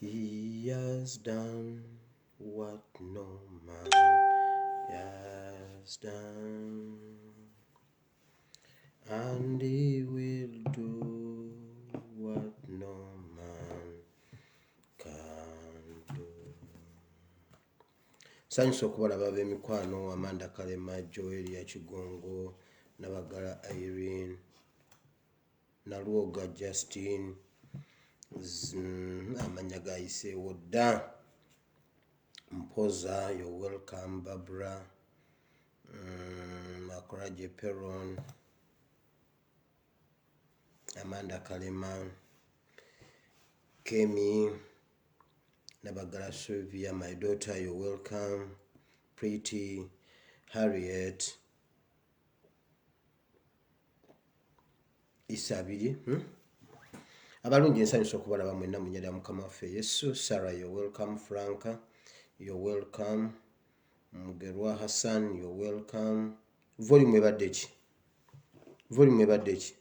He has done what no man has done, and he will do what no man can do. Nsanyusa okubalaba ab'emikwano Amanda Kalema, Joel Yakigongo, Nabagala Irene, Nalwoga Justine, amannya gayiseewo dda. Mpoza, you're welcome. Barbara, Akoraje Peron, Amanda Kalema, Kemi, Nabagala Sylvia, my daughter, you're welcome. Pretty, Harriet, Isabiri, Abalungi nsanyusa okubalaba mwenna mu nnyina Mukama waffe Yesu. Sarah, you're welcome. Franka, you're welcome. Mugerwa Hassan, you're welcome. Volume ebadde ki? Volume ebadde ki?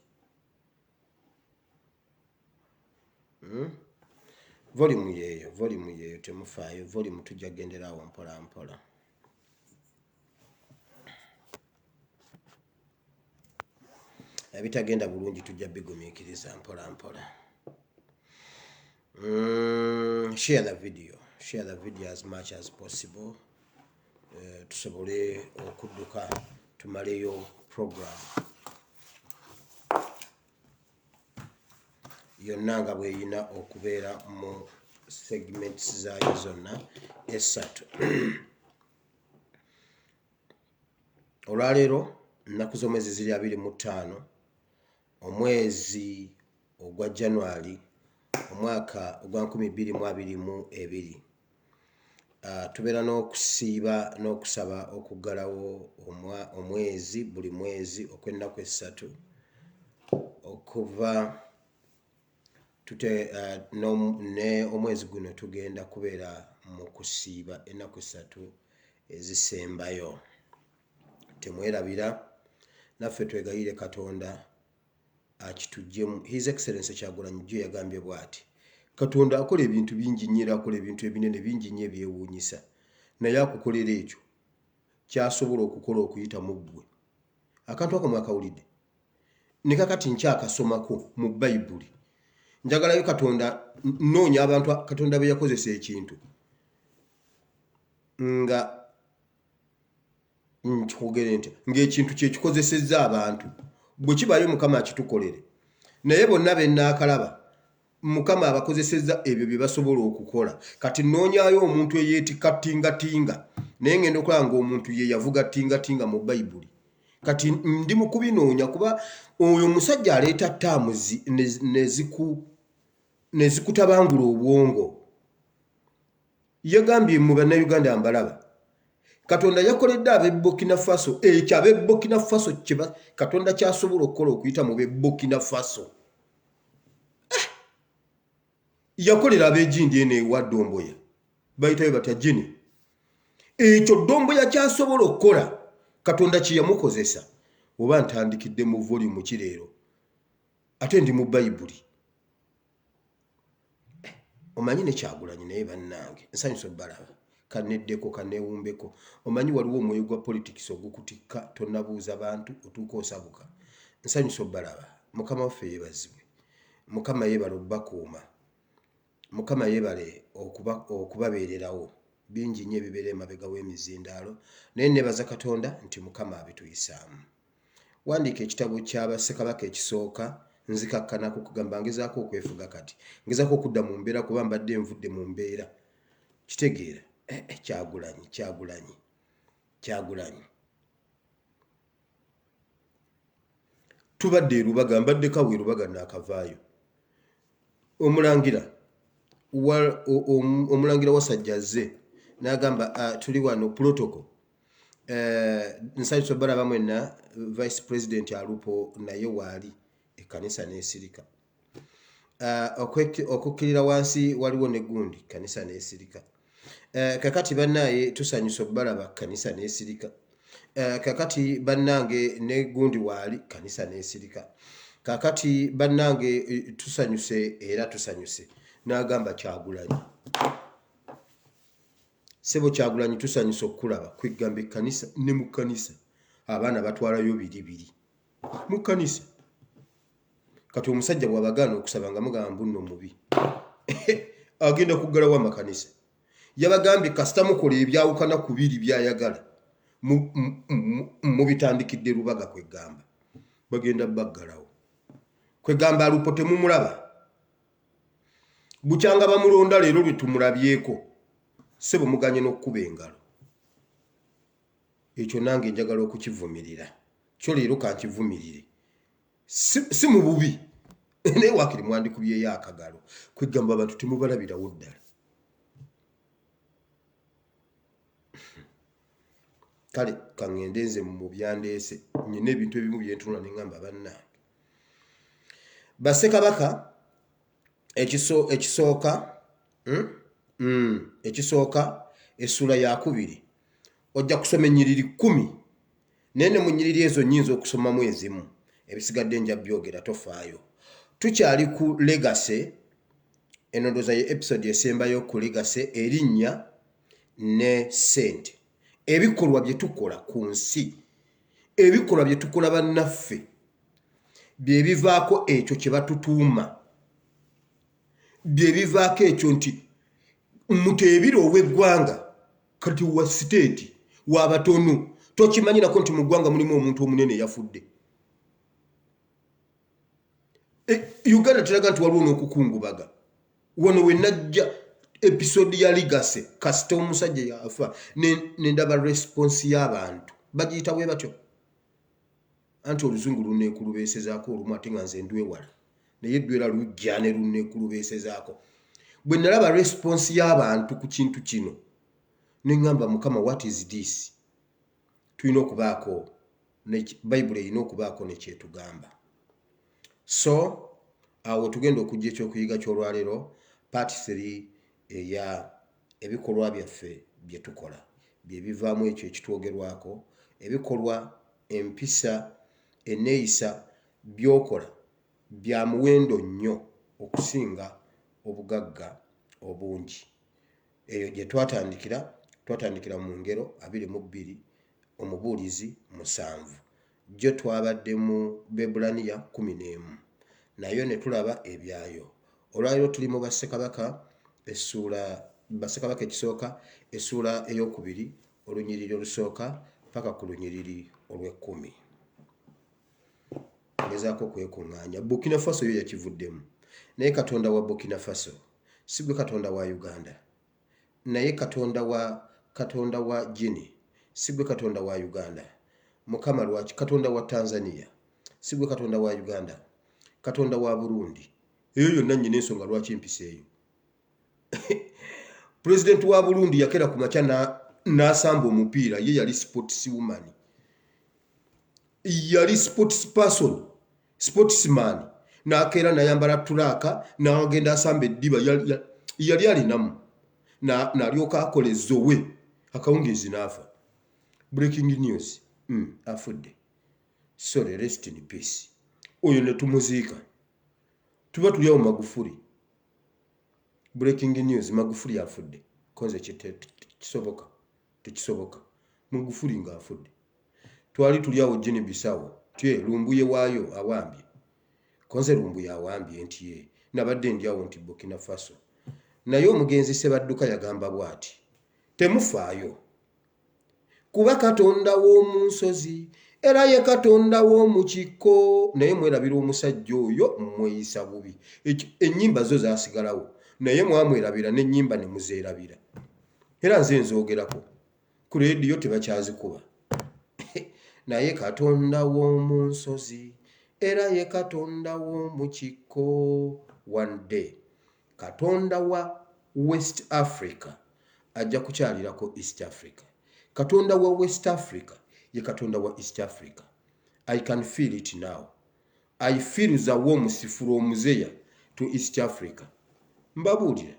Hmm? Volume yeeyo, volume yeeyo, temufaayo. Volume tujja kugendera awo mpola mpola. Ebitagenda bulungi tujja bigumiikiriza mpola mpola. Share the video, share the video as much as possible, tusobole okudduka tumaleyo program yonna nga bweyina okubeera mu segments zaayo zonna esatu. Olwaleero nnaku z'omwezi ziri 25 omwezi ogwa January omwaka ogwa 2022. Tubeera n'okusiiba n'okusaba okuggalawo omwezi buli mwezi okw'ennaku essatu okuva tute ne omwezi guno tugenda kubeera mu kusiiba ennaku essatu ezisembayo. Temwerabira naffe twegayire Katonda akituggyemu. His Excellency Kyagulanyi jjo yagambye bw'ati, Katonda akola ebintu bingi nnyo era akola ebintu ebinene bingi nnyo ebyewuunyisa, naye akukolera ekyo ky'asobola okukola okuyita mu ggwe. Akantu ako mwakawulidde? Ne kakati nkyakasomako mu Bayibuli. Njagalayo Katonda, nnoonya abantu Katonda be yakozesa ekintu nga nkikugere nti ng'ekintu kye kikozesezza abantu, bwe kibaayo Mukama akitukolere. Naye bonna be nnaakalaba Mukama abakozesezza ebyo bye basobola okukola. Kati nnoonyaayo omuntu eyeetikka tingatinga, naye ngenda okulaba ng'omuntu ye yavuga tingatinga mu Bayibuli. Kati ndi mu kubinoonya kuba oyo omusajja aleeta ttaamuzi ne zikutabangula obwongo. Yagambye mu Bannayuganda mbalaba, Katonda yakoledde ab'e Burkina Faso ekyo ab'e Burkina Faso Katonda ky'asobola okukola okuyita mu b'e Burkina Faso. Yakolera ab'egindi eno ewa Domboya, bayitayo batya Gini. Ekyo Domboya ky'asobola okukola Katonda kye yamukozesa. Oba ntandikidde mu volume ki leero? Ate ndi mu Bayibuli. Omanyi ne Kyagulanyi naye bannange nsanyusa obbalaba. Kanneddeko, kanneewumbeko. Omanyi waliwo omwoyo gwa politics ogukutikka tonnabuuza bantu otuuka osabuka. Nsanyusa obbalaba. Mukama waffe yeebazibwe. Mukama yeebale obbakuuma. Mukama yeebale okubabeererawo. Bingi nnyo ebibeera emabega w'emizindaalo naye nneebaza Katonda nti Mukama abituyisaamu. Wandiika ekitabo kya Bassekabaka ekisooka nzikakkanako kugamba ngezaako okwefuga kati. Ngezaako okudda mu mbeera kuba mbadde nvudde mu mbeera. Kitegeera? Kyagulanyi, Kyagulanyi, Kyagulanyi. Tubadde e Lubaga, mbaddeko awo e Lubaga naakavaayo. Omulangira omulangira Wasajja azze n'agamba tuli wano protocol. Nsanyusa obbalaba mwenna. Vice President Alupo naye waali, ekkanisa n'esirika. Okukkirira wansi waliwo ne gundi, kkanisa n'esirika. Kakati bannaaye tusanyusa obbalaba, kkanisa n'esirika. Kakati bannange ne gundi waali kanisa n'esirika. Kakati bannange tusanyuse era tusanyuse. N'agamba Kyagulanyi. Ssebo Kyagulanyi tusanyuse okukulaba kwegamba ekkanisa ne mu kkanisa abaana batwalayo biri biri mu kkanisa. Kati omusajja bw'abagaana okusaba nga mugamba mbu nno mubi agenda kuggalawo amakanisa. Yabagambye kasita mukola ebyawukana ku biri by'ayagala mubitandikidde Lubaga kwegamba bagenda baggalawo. Kwegamba Alupo temumulaba. Bukyanga bamulonda leero lwe tumulabyeko ssebo muganye n'okukuba engalo. Ekyo nange njagala okukivumirira. Kyo leero kankivumirire. Si, si mu bubi naye waakiri mwandikubyeyo akagalo. Kwegamba abantu temubalabirawo ddala. Kale kaŋŋende nze mu byandeese nyina ebintu ebimu bye ntunula ne ŋŋamba bannange. Bassekabaka ekisooka Ekisooka essuula yakubiri ojja kusoma ennyiriri kkumi naye ne mu nnyiriri ezo nnyinza okusomamu ezimu ebisigadde nja byogera tofaayo. Tukyali ku legacy eno ndowooza ye episode esembayo ku legacy erinnya ne ssente ebikolwa bye tukola ku nsi ebikolwa bye tukola bannaffe bye bivaako ekyo kye batutuuma bye bivaako ekyo nti muteebire ow'eggwanga kati wa siteeti wabatono tokimanyi nako nti mu ggwanga mulimu omuntu omunene eyafudde. E, Uganda teraga nti waliwo n'okukungubaga wano we najja episode ya legacy kasita omusajja yafa nendaba response y'abantu bagiyita bwe batyo. Anti oluzungu lunneekulubeesezaako olumu ate nga nze ndwewala naye eddwera lujja ne lunneekulubeesezaako. Bwe nalaba response y'abantu ku kintu kino ne ŋŋamba Mukama what is this? Tulina okubaako Bayibuli erina okubaako ne kyetugamba. So awo wetugenda okujja ekyokuyiga ky'olwaleero part 3 eya ebikolwa byaffe bye tukola bye bivaamu ekyo ekitwogerwako, ebikolwa, empisa, enneeyisa by'okola bya muwendo nnyo okusinga obugagga obungi. Eyo gye twatandikira, twatandikira mu Ngero 22, Omubuulizi musanvu. Jjo twabadde mu Baebbulaniya 11, nayo ne tulaba ebyayo. Olwaleero tuli mu Bassekabaka essuula, Bassekabaka ekisooka essuula ey'okubiri olunyiriri olusooka paka ku lunyiriri olw'ekkumi. Ngezaako okwekuŋŋaanya. Burkina Faso yo yakivuddemu. Naye Katonda wa Burkina Faso si gwe Katonda wa Uganda. Naye Katonda wa Katonda wa Guinea si gwe Katonda wa Uganda. Mukama lwaki Katonda wa Tanzania si gwe Katonda wa Uganda. Katonda wa Burundi. Eyo yonna nnyina ensonga lwaki mpiseeyo. Pulezidenti wa Burundi yakera ku makya n'asamba omupiira ye yali sports woman. Yali sports person, sportsman n'akeera n'ayambala tulaaka n'agenda asamba eddiba yali alinamu n'alyoka akola ezowe akawungeezi n'afa. Breaking news afudde. Sorry, rest in peace. Oyo ne tumuziika. Tuba tuli awo Magufuli. Breaking news Magufuli afudde. Konze kisoboka tekisoboka. Magufuli ng'afudde. Twali tuli awo Guinea Bissau tye Lumbuye waayo awambye. Konze Lumbuye awambye nti ye nabadde ndi awo nti Burkina Faso. Naye omugenzi Ssebadduka yagamba bw'ati, Temufaayo. Kuba Katonda w'omu nsozi era ye Katonda w'omu kikko. Naye mwerabira omusajja oyo mweyisa bubi. Ennyimba zo zaasigalawo naye mwamwerabira n'ennyimba ne muzeerabira. Era nze nzoogerako. Ku leediyo tebakyazikuba. Naye Katonda w'omu nsozi era ye Katonda w'omu kikko. One day Katonda wa West Africa ajja kukyalirako East Africa. Katonda wa West Africa ye Katonda wa East Africa. I can feel it now. I feel the warmth from there to East Africa. Mbabuulira.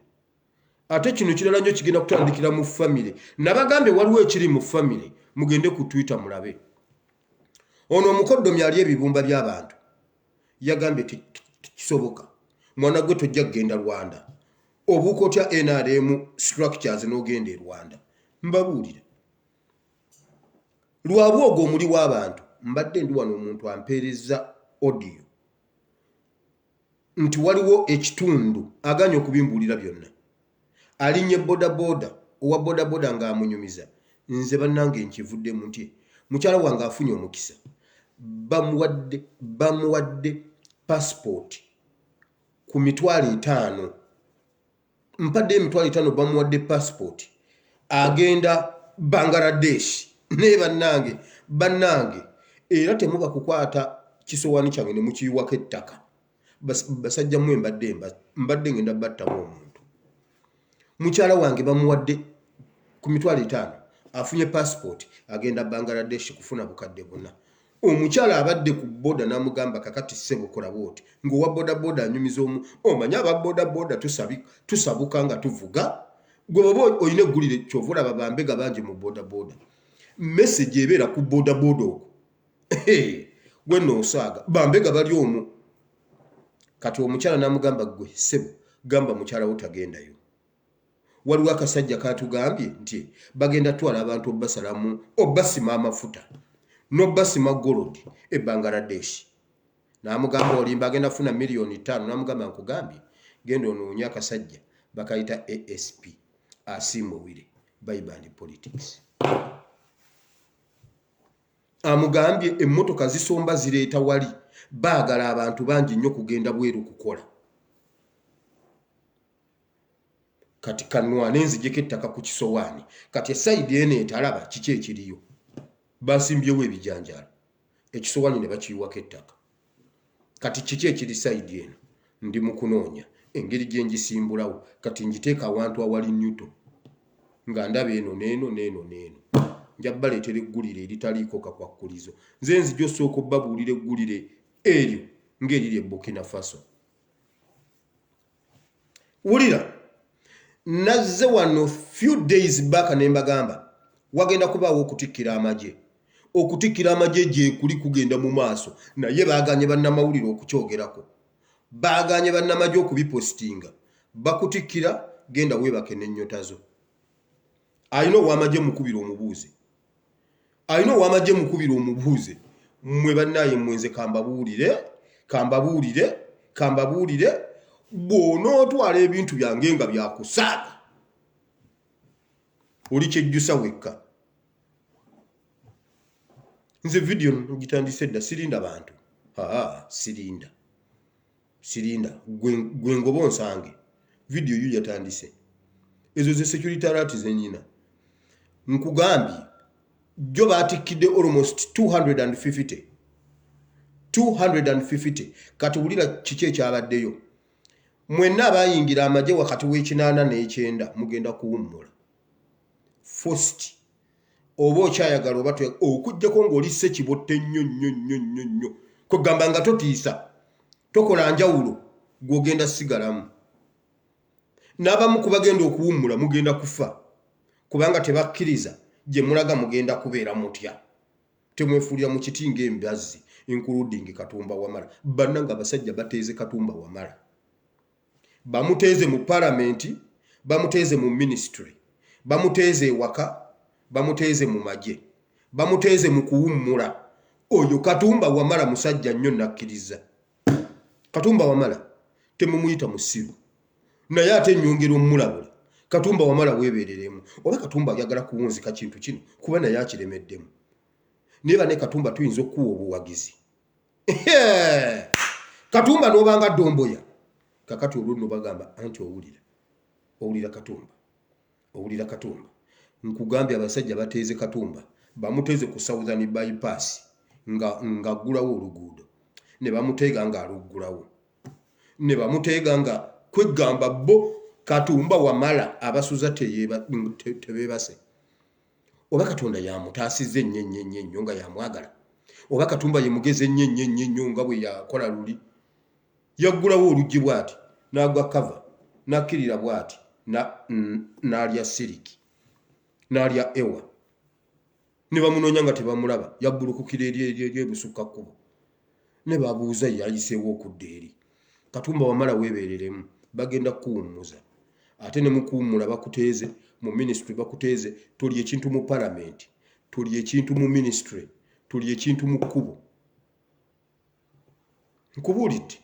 Ate kino kirala nnyo kigenda kutandikira mu famire. Nabagambye waliwo ekiri mu famire. Mugende ku Twitter mulabe. Ono omukoddomi ali ebibumba by'abantu yagambye tekisoboka, mwana gwe tojja kugenda Rwanda, obuuka otya NRM structures n'ogenda e Rwanda? Mbabuulira lwabwogo omuli w'abantu. Mbadde ndi wano, omuntu ampeereza audio nti waliwo ekitundu aganye okubimbuulira byonna. Alinnye bodaboda, owa bodaboda ng'amunyumiza. Nze bannange nkivuddemu nti mukyala wange afunye omukisa, bamuwadde passport ku 500,000. Mpadde 500,000, bamuwadde passport, agenda Bangladesh. Naye bannange, bannange, era temuba kukwata kisowaani kyange ne mukiyiwako ettaka. Basajja mmwe, mbadde ngenda battamu omuntu. Mukyala wange bamuwadde ku 500,000, afunye passport, agenda Bangladesh kufuna 4,000. Omukyala abadde ku boda n'amugamba, "Kakati ssebo, kola bwoti," ng'owa bodaboda anyumiza omu. Omanyi aba bodaboda tusabuka nga tuvuga. Gwe bw'oba olina eggulire, kyova olaba bambega bangi mu bodaboda. Message ebeera ku bodaboda okwo gwe noosaaga bambega bali omwo. Kati omukyala n'amugamba, "Gwe ssebo, gamba mukyala wo tagendayo. Waliwo akasajja katugambye nti bagenda twala abantu obbasalamu, obbasima amafuta n'obbasima gold e Bangladesh." N'amugamba, "Olimba, agenda kufuna miliyoni 5." N'amugamba, "Nkugambye, genda onoonye akasajja bakayita ASP Asiimwe Wire Bible and Politics." Amugambye emmotoka zisomba zireeta wali, baagala abantu bangi nnyo kugenda bweru kukola. Kati kanwane nzijeko ettaka ku kisowaani. Kati e side eno etalaba kiki ekiriyo, basimbyewo ebijanjaalo, ekisowaani ne bakiyiwako ettaka. Kati kiki ekiri side eno? Ndi mu kunoonya engeri gye ngisimbulawo. Kati ngiteeka awantu awali neutral nga ndaba eno n'eno n'eno n'eno. Nja baleetera eggulire eritaliiko kakwakkulizo. Nze nzija osooka obbabuulira eggulire eryo ng'eriri e Burkina Faso. Wulira, nazze wano few days back ne mbagamba wagenda kubaawo okutikkira amagye. Okutikkira amagye gyekuli kugenda mu maaso, naye baaganye bannamawulire okukyogerako, baaganye bannamagye okubipositinga. Bakutikkira, genda weebake n'ennyota zo. Alina ow'amagye mukubira omubuuze, alina ow'amagye mukubira omubuuze. Mmwe bannaaye mmwe, nze kambabuulire, kambabuulire, kambabuulire, bw'onootwala ebintu byange nga byakusaaga, oli kyejjusa wekka. Nze vidiyo ngitandise dda, sirinda bantu. Aa, sirinda, sirinda. Gwe ngoba onsange, vidiyo yo yatandise. Ezo ze security alert zenyina. Nkugambye jjo baatikkidde almost 250, 250. Kati wulira kiki ekyabaddeyo. Mwenna abayingira amagye wakati w'enkinaana n'ekyenda mugenda kuwummula first, oba okyayagala oba okugjako ng'oli ssekibotte nnyo nnyo nnyo nnyo nnyo, kwegamba nga totiisa, tokola njawulo, gw'ogenda sigalamu. N'abamu ku bagenda okuwummula mugenda kufa, kubanga tebakkiriza gye mulaga. Mugenda kubeera mutya? Temwefuulira mu kiti ng'embazzi, including Katumba Wamala. Bannanga, abasajja bateeze Katumba Wamala, bamuteeze mu palamenti, bamuteeze mu ministry, bamuteeze ewaka, bamuteeze mu magye, bamuteeze mu kuwummula. Oyo Katumba Wamala musajja nnyo, nakkiriza. Katumba Wamala temumuyita musiru, naye ate nyongera omulabula. Katumba Wamala weebereremu. Oba Katumba ayagala kuwunzika kintu kino, kuba naye akiremeddemu. Naye bane, Katumba, tuyinza okukuwa obuwagizi. Katumba n'obanga ddomboya. Kakati olwo nno bagamba anti owulira, owulira Katumba, owulira Katumba. Nkugambye abasajja bateeze Katumba, bamuteeze ku Southern Bypass nga ng'aggulawo oluguudo, ne bamuteega ng'aluggulawo, ne bamuteega nga kweggamba bo. Katumba Wamala abasuza tebeebase. Oba Katonda yamutaasizza ennyo ennyo ennyo ennyo nga yamwagala, oba Katumba ye mugezi ennyo ennyo ennyo ennyo nga bwe yakola luli. Yaggulawo oluggi bw'ati n'agwa kava n'akkirira bw'ati n'alya siriki n'alya ewa. Ne bamunoonya nga tebamulaba, yabbulukukira eri eri eri ebusukka kkubo. Ne babuuza yayiseewo okudda eri. Katumba Wamala weebeereremu, bagenda kukuwummuza. Ate ne mu kuwummula bakuteeze, mu minisitule bakuteeze, tolya ekintu mu palamenti, tolya ekintu mu minisitule, tolya ekintu mu kkubo. Nkubuulidde.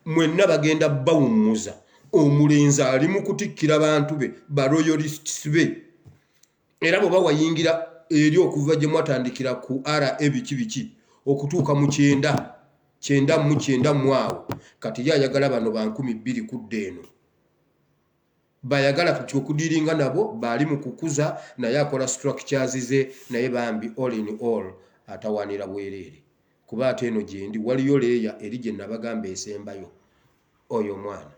Mwenna bagenda bawummuza. Omulenzi ali mu kutikkira bantu be, ba royalists be. Era bw'oba wayingira eri okuva gye mwatandikira ku RA biki biki okutuuka mu kyenda, kyenda mu kyenda mu awo, kati ye ayagala bano ba 2000 kudda eno. Bayagala kati okudiiringa nabo, baali mu kukuza naye akola structures ze, naye bambi all in all atawaanira bwereere. Kuba ate eno gyendi waliyo leeya eri gye nabagamba esembayo. Oyo omwana.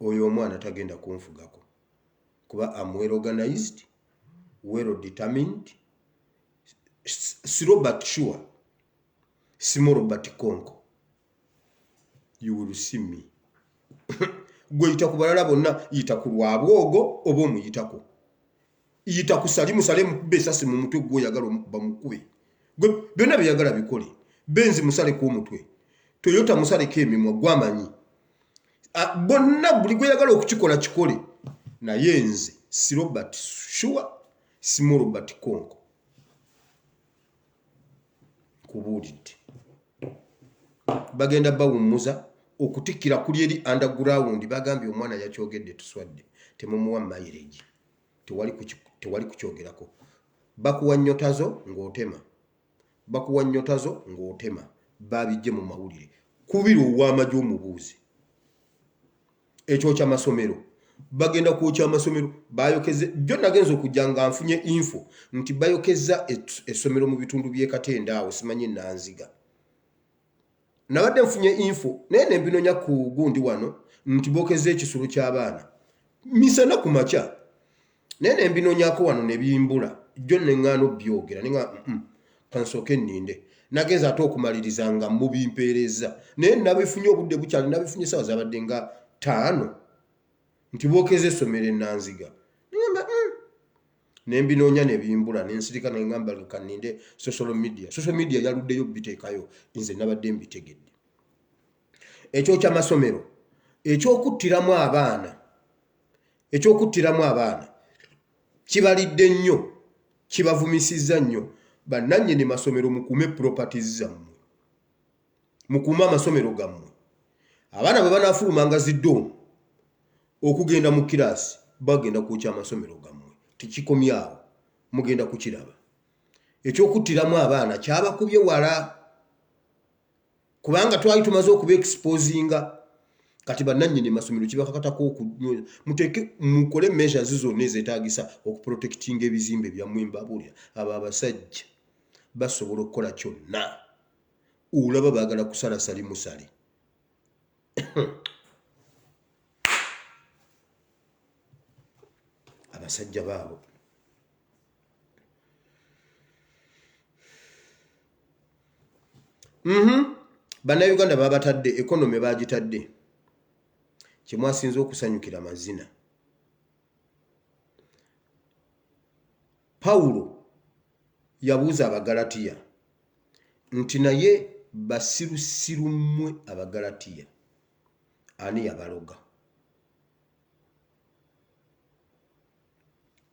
Oyo omwana tagenda kunfugako kuba am well organized, well determined, slow but sure, small but konko. You will see me. Gwe yita ku balala bonna, yita ku lwabwogo oba omuyitako. Yita ku Salimu Sale mukube esasi mu mutwe gwe oyagala omukuba mukube. Gwe byonna byeyagala bikole. Benzi musaleko omutwe. Toyota musaleko emimwa gwe amanyi. Bonna buli gweyagala okukikola kikole. Naye nze si Robert sure, si Robert Konko. Nkubuulidde. Bagenda bawummuza okutikkira kuli eri underground bagambye omwana yakyogedde tuswadde temumuwa mileage. Tewali tewali kukyogerako. Bakuwa nnyota zo ng'otema. Bakuwa nnyota zo ng'otema. Babijje mu mawulire. Kubira ow'amagye omubuuze. Ekyokya masomero. Bagenda kwokya amasomero. Bayokeze jjo nagenze okujja nga nfunye info nti bayokezza essomero mu bitundu by'e Katende awo simanyi Nanziga. Nabadde nfunye info naye ne mbinonya ku gundi wano nti bokezza ekisulo ky'abaana misana ku makya naye ne mbinonyako wano ne bimbula jjo ne ŋŋaana obyogera ne nga kansooke nninde. Nagenze ate okumaliriza nga mubimpeerezza naye nabifunye obudde bukyali, nabifunye essaawa zabadde nga 5 nti bookeza essomero e Nanziga. Nengamba ne mbinoonya ne bimbula ne nsirika ne ngamba leka nninde social media. Social media yaluddeyo biteekayo nze nabadde mbitegedde. Ekyokya masomero, ekyokuttiramu abaana, ekyokuttiramu abaana kibalidde nnyo, kibavumisizza nnyo. Bannannyini masomero mukuume properties zammwe, mukuume amasomero gammwe. Abaana bwe banaafulumanga zi doomu okugenda mu kiraasi bagenda kwokya amasomero gammwe. Tekikomye awo, mugenda kukiraba. Ekyokuttiramu abaana kyabakubye wala kubanga twali tumaze okuba exposinga. Kati bannannyini masomero kibakakatako okunyweza, muteeke mukole measures zonna ezeetaagisa okuprotectinga ebizimbe byammwe. Mbabuulira, abo abasajja basobola okukola kyonna. Olaba baagala kusala sali musale. Abasajja baabo. Bannayuganda babatadde, economy bagitadde. Kyemwasinze okusanyukira mazina. Pawulo yabuuza Abagalatiya nti naye basirusiru mmwe Abagalatiya, ani yabaloga?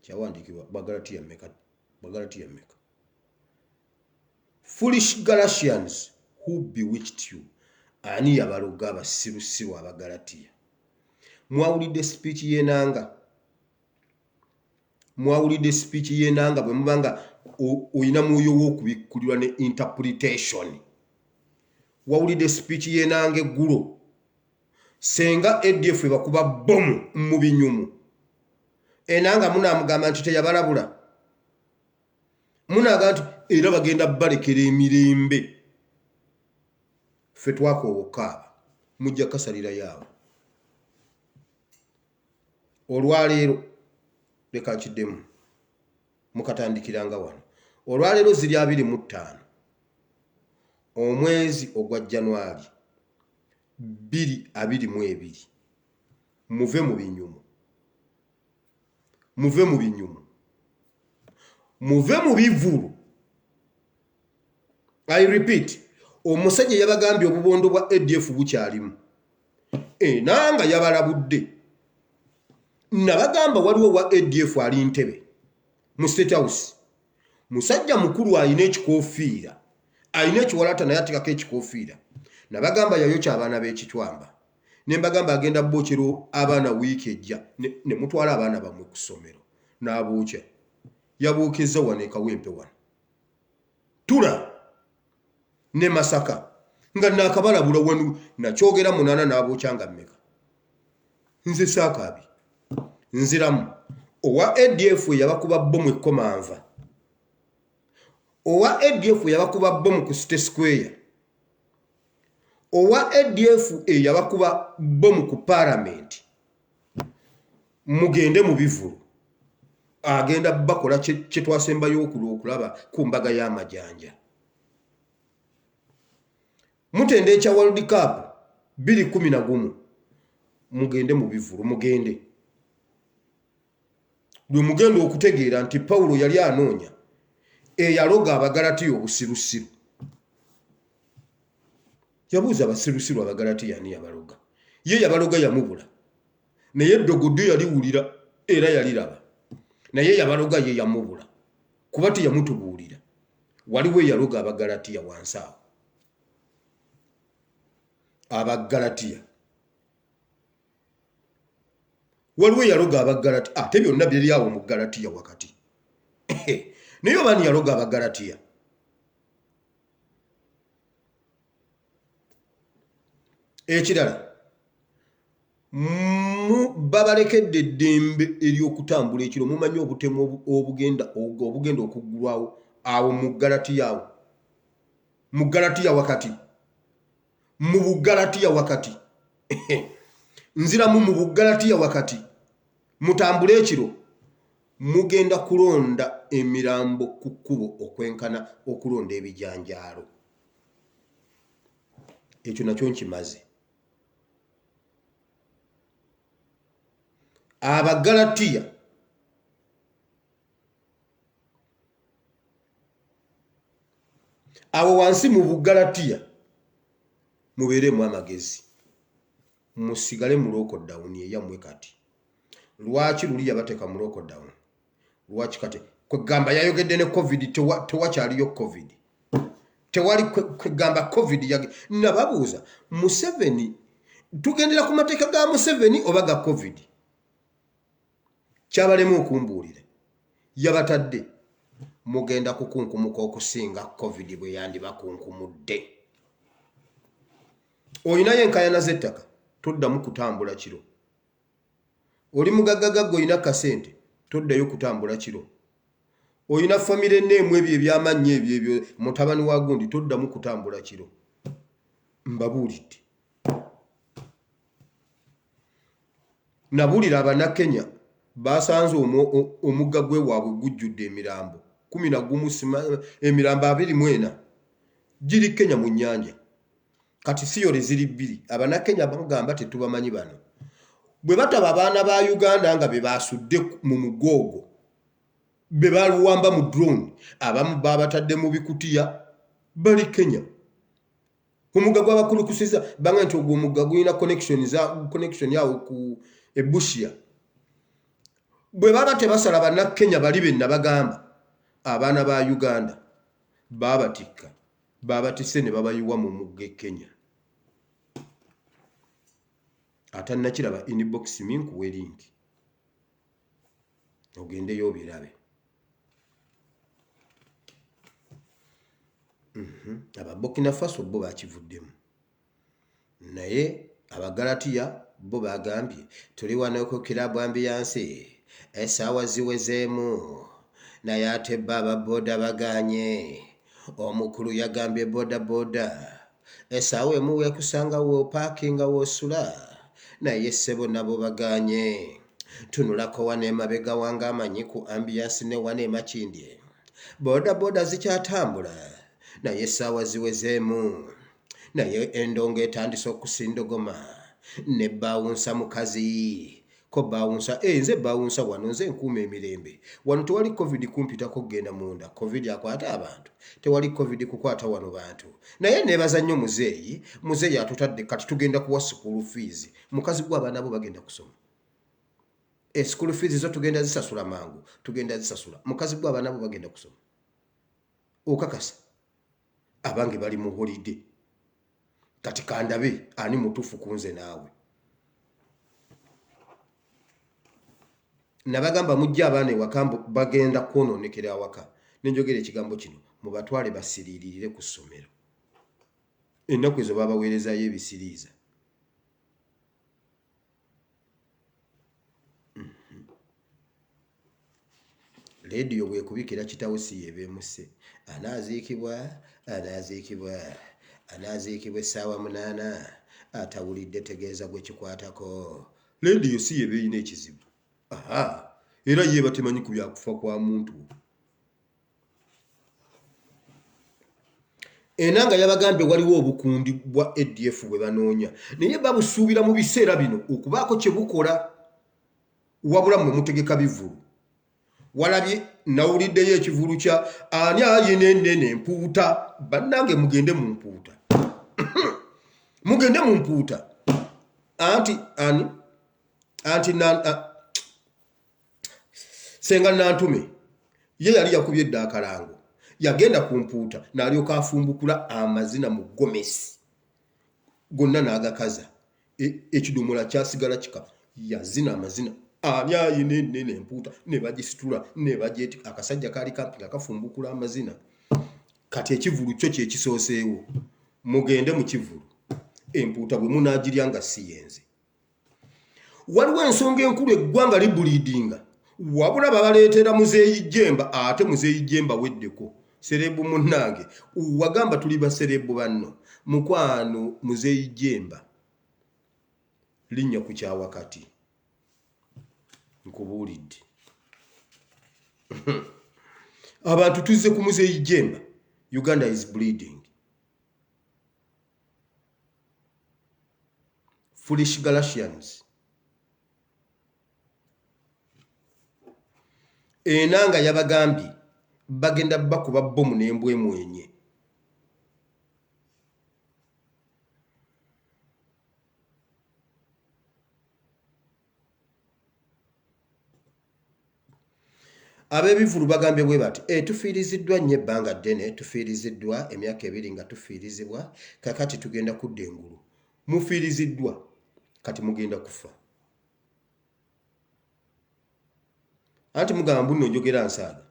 Kyawandiikibwa Bagalatiya mmeka? Bagalatiya mmeka? Foolish Galatians, who bewitched you? Ani yabaloga abasirusiru Abagalatiya? Mwawulidde speech y'Enanga. Mwawulidde speech y'Enanga. Bwe muba nga olina mwoyo w'okubikkulirwa ne interpretation. Wawulidde speech y'Enanga eggulo. Senga ADF ebakuba bbomu mu binyumu. Enanga munaamugamba nti teyabalabula. Munaaga nti era bagenda balekera emirembe. Ffe twakoowa okukaaba. Mujja kukasalirayo awo. Olwaleero leka nkiddemu mukatandikiranga wano. Olwaleero ziri 25 omwezi ogwa January 2022. Muve mu binyumu. Muve mu binyumu, muve mu bivulu. I repeat, omusajja yabagambye obubondo bwa ADF bukyalimu. Enanga yabalabudde. Nabagamba waliwo wa ADF ali Ntebe mu State House. Musajja mukulu alina ekikofiira, alina ekiwalata naye atekako ekikofiira. Nabagamba yayokya abaana b'ekitwamba. Ne mbagamba agenda bokyera abaana wiiki ejja ne mutwala abaana bammwe ku ssomero n'abookya. Yabookeza wano e Kawempe wano. Tula ne Masaka nga naakabalabula wano nakyogera munaana n'abookya nga mmeka. Nze saakaabi. Nziramu owa ADF eyabakuba bbomu ekkomanva. Owa ADF eyabakuba bbomu ku City Square. Owa ADF eyabakuba bbomu ku Palamenti. Mugende mu bivulu. Agenda bakola kye twasembayo okulaba ku mbaga y'amajanja. Mutenda ekya World Cup 2011. Mugende mu bivulu, mugende. Lwe mugenda okutegeera nti Pawulo yali anoonya eyaloga Abagalatiya obusirusiru. Yabuuza abasirusiru Abagalatiya ani yabaloga. Ye yabaloga yamubula. Naye eddogo ddyo yaliwulira era yaliraba. Naye yabaloga ye yamubula. Kuba teyamutubuulira. Waliwo eyaloga Abagalatiya wansi awo. Abagalatiya. Waliwo eyaloga Abagalatiya. Ate byonna biri awo mu Galatiya wakati. Naye oba ani yaloga Abagalatiya? Ekirala, babalekedde eddembe ery'okutambula ekiro. Mumanyi obutemu obugenda okuggulwawo awo mu Galatiya awo. Mu Galatiya wakati. Mu Bugalatiya wakati. Nziramu mu Bugalatiya wakati. Mutambule ekiro. Mugenda kulonda emirambo ku kkubo okwenkana okulonda ebijanjaalo. Ekyo nakyo nkimaze. Abagalatiya awo wansi mu Bugalatiya mubeeremu amagezi, musigale mu lockdown eyammwe kati. Lwaki luli yabateeka mu lockdown? Lwaki kati kwegamba yayogedde ne COVID, tewakyaliyo COVID. Tewali kwegamba COVID yage. Nababuuza Museveni, tugendera ku mateeka ga Museveni oba ga COVID? Kyabalema okumbuulira. Yabatadde mugenda kukunkumuka okusinga COVID bwe yandibakunkumudde. Olinayo enkaayana z'ettaka, toddamu kutambula kiro. Oli mugaggagagga olina kasente, toddayo kutambula kiro. Olina famire neemu ebyo eby'amannya ebyo ebyo mutabani wa gundi, toddamu kutambula kiro. Mbabuulidde. Nabuulira Abannakenya basanze omugga gw'ewaabwe gujjudde emirambo 11, emirambo 24 giri Kenya mu nnyanja. Kati theory ziri bbiri. Abannakenya bagamba tetubamanyi bano. Bwe bataba abaana ba Uganda nga be basudde mu mugga ogwo, be baluwamba mu drone, abamu babatadde mu bikutiya, bali Kenya. Omugga gwabakulukusiza banga nti ogwo omugga gulina connection za connection awo ku Ebusia. Bwe baba tebasala Bannakenya bali be nabagamba abaana ba Uganda babatikka, babatisse ne babayiwa mu mugga e Kenya. Atannakiraba inbox me nkuwe link ogendeyo obirabe. Aba Burkina Faso bo bakivuddemu, naye Abagalatiya bo bagambye tuli wano ku kirabu ambiyansi essaawa ziwezeemu, naye ate bo aba boda bagaanye. Omukulu yagambye boda boda essaawa emu weekusanga w'opaakinga w'osula, naye ssebo nabo bagaanye. Tunulako wano emabega wange amanyi ku ambiyansi ne wano e Makindye. Boda boda zikyatambula naye essaawa ziwezeemu, naye endongo etandise okusindogoma ne bawunsa mukazi. Ko bawunsa, eh nze bawunsa wano nze nkuuma emirembe. Wano tewali covid kumpitako kugenda munda. Covid akwata abantu. Tewali covid kukwata wano bantu. Naye nebaza nnyo muzeeyi. Muzeeyi atutadde kati tugenda kuwa school fees. Mukazi gwe abaana bo bagenda kusoma. E school fees zo tugenda zisasula mangu. Tugenda zisasula. Mukazi gwe abaana bo bagenda kusoma. Okakasa. Abange bali mu holiday. Kati kandabe ani mutuufu ku nze naawe. Nabagamba mujje abaana ewaka mbu bagenda kwonoonekera awaka. Ne njogera ekigambo kino mubatwale basiriiririre ku ssomero. Ennaku ezo babaweerezaayo ebisiriiza. Leediyo bw'ekubikira kitawo si y'eba emusse. Anaaziikibwa, anaaziikibwa, anaaziikibwa essaawa munaana, atawulidde tegeeza gwe kikwatako. Leediyo si y'eba erina ekizibu. Aha, era yo eba temanyi ku bya kufa kwa muntu. Enanga yabagambye waliwo obukundi bwa ADF bwe banoonya naye babusuubira mu biseera bino okubaako kye bukola wabula mmwe mutegeka bivvulu. Walabye nawuliddeyo ekivulu kya ani ayina enene empuuta bannange mugende mu mpuuta mugende mu mpuuta anti ani anti Senga Nantume ye yali yakubye dda akalango, yagenda ku mpuuta n'alyoka afumbukula amazina mu gomesi gonna n'agakaza. E, ekidomola kyasigala kika, yazina amazina ani ayina enene empuuta ne bagisitula ne bagyetika. Akasajja kaali kampi nga kafumbukula amazina. Kati ekivulu kyo kye kisooseewo, mugende mu kivulu empuuta bwe munaagirya nga si yenze. Waliwo ensonga enkulu eggwanga libuliidinga wabula babaleetera muzeeyi Jemba ate muzeeyi Jemba weddeko serebu munnange wagamba tuli baserebu banno mukwano muzeeyi Jemba linnya ku kyawakati nkubuulidde abantu tuzze ku muzeeyi Jemba Uganda is bleeding Foolish Galatians. Enanga yabagambye bagenda bakuba bbomu n'embwa emwenye. Ab'ebivvulu bagambye bwe bati, E, tufiiriziddwa nnyo ebbanga ddene, tufiiriziddwa emyaka ebiri nga tufiirizibwa, kaakati tugenda kudda engulu. Mufiiriziddwa, kati mugenda kufa. Anti mugamba mbu nno njogera nsaaga.